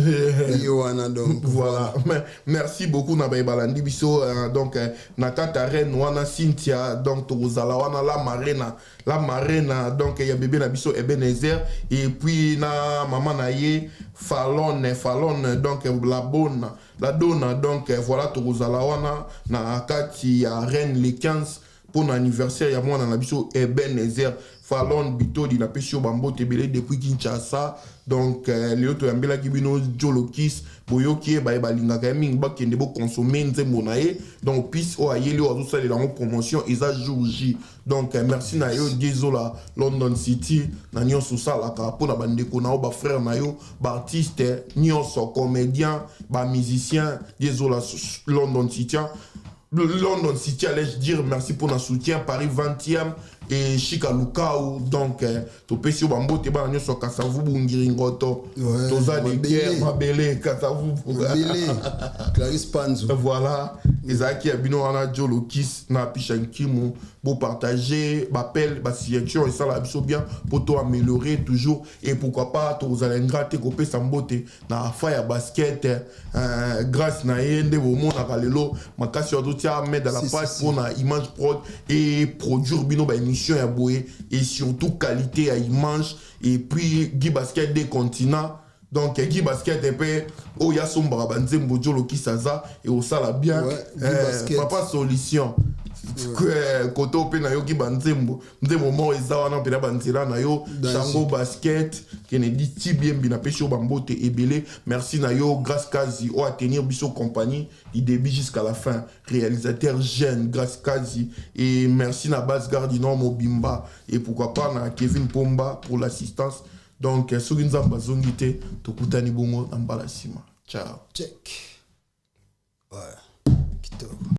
ye wana. Donc voilà. Mais merci beaucoup na baye balandi biso, donc na kati arène wana Cynthia, donc tokozala wana la marena, la marena donc ya bébé na biso Ebenezer, et puis na mama na ye Falon, Falon, donc la bonne, la donna. Donc voilà, tokozala wana na kati ya arène le 15 pour anniversaire ya mwana na biso Ebenezer. Falon Bitodi, napesi yo bambote ebele depuis Kinshasa. Donc lelo toyambelaki bino Jolokis. Boyoki ye, baye balingaka ye mingi bakende boconsommer nzembo na ye. Donc piste oyo ayeli, oyo azosalela yango promotion, eza jour J. Donc merci na yo Dezola London City na nyonso osalaka mpona bandeko na yo, bafrère na yo, baartiste nyonso, comédien, bamusicien. Dezola London City, London City, allais-je dire, merci pour notre soutien. Paris 20e et Chika Lukau. Donc, topesi yo bambote bana nyonso Kasavubu Ngiringoto. Toza de guerre, mabele, Kasavubu. Mabele. Clarisse Panzo. Voilà. Ezalaki ya bino wana Jolokis na Pisha Nkimu. Bopartager, bapel, basuggestion esala biso bien po to améliorer toujours. Et pourquoi pas tozala ingrat te kopesa mbote na fa ya basket, grâce na ye nde bomonaka lelo makasi oyo azotia main dans la pâte mpona Image Prod et produire bino baémission ya boye et surtout qualité ya image. Et puis Guy Basket des continents, donc Guy Basket mpe oyo asombaka banzembo Jolokis aza e osala bien. Ouais, Guy Basket. Papa Solution. Koto mpe nayoki banzembo, nzembo moko eza wana mpena banzela na yo. Chango Basket, Kennedy Tibiembi, napesi yo bambote ebele. Merci na yo, Grâce Kazi, oyo atenir biso compagnie du début jusqu'à la fin, réalisateur jeune Grâce Kazi. Et merci na base Gare du Nord mobimba, et pourquoi pas na Kevin Pomba pour l'assistance. Donc soki Nzambe azongi te, tokutani bongo na mbala nsima. Ciao. Check. Ouais, kitoko.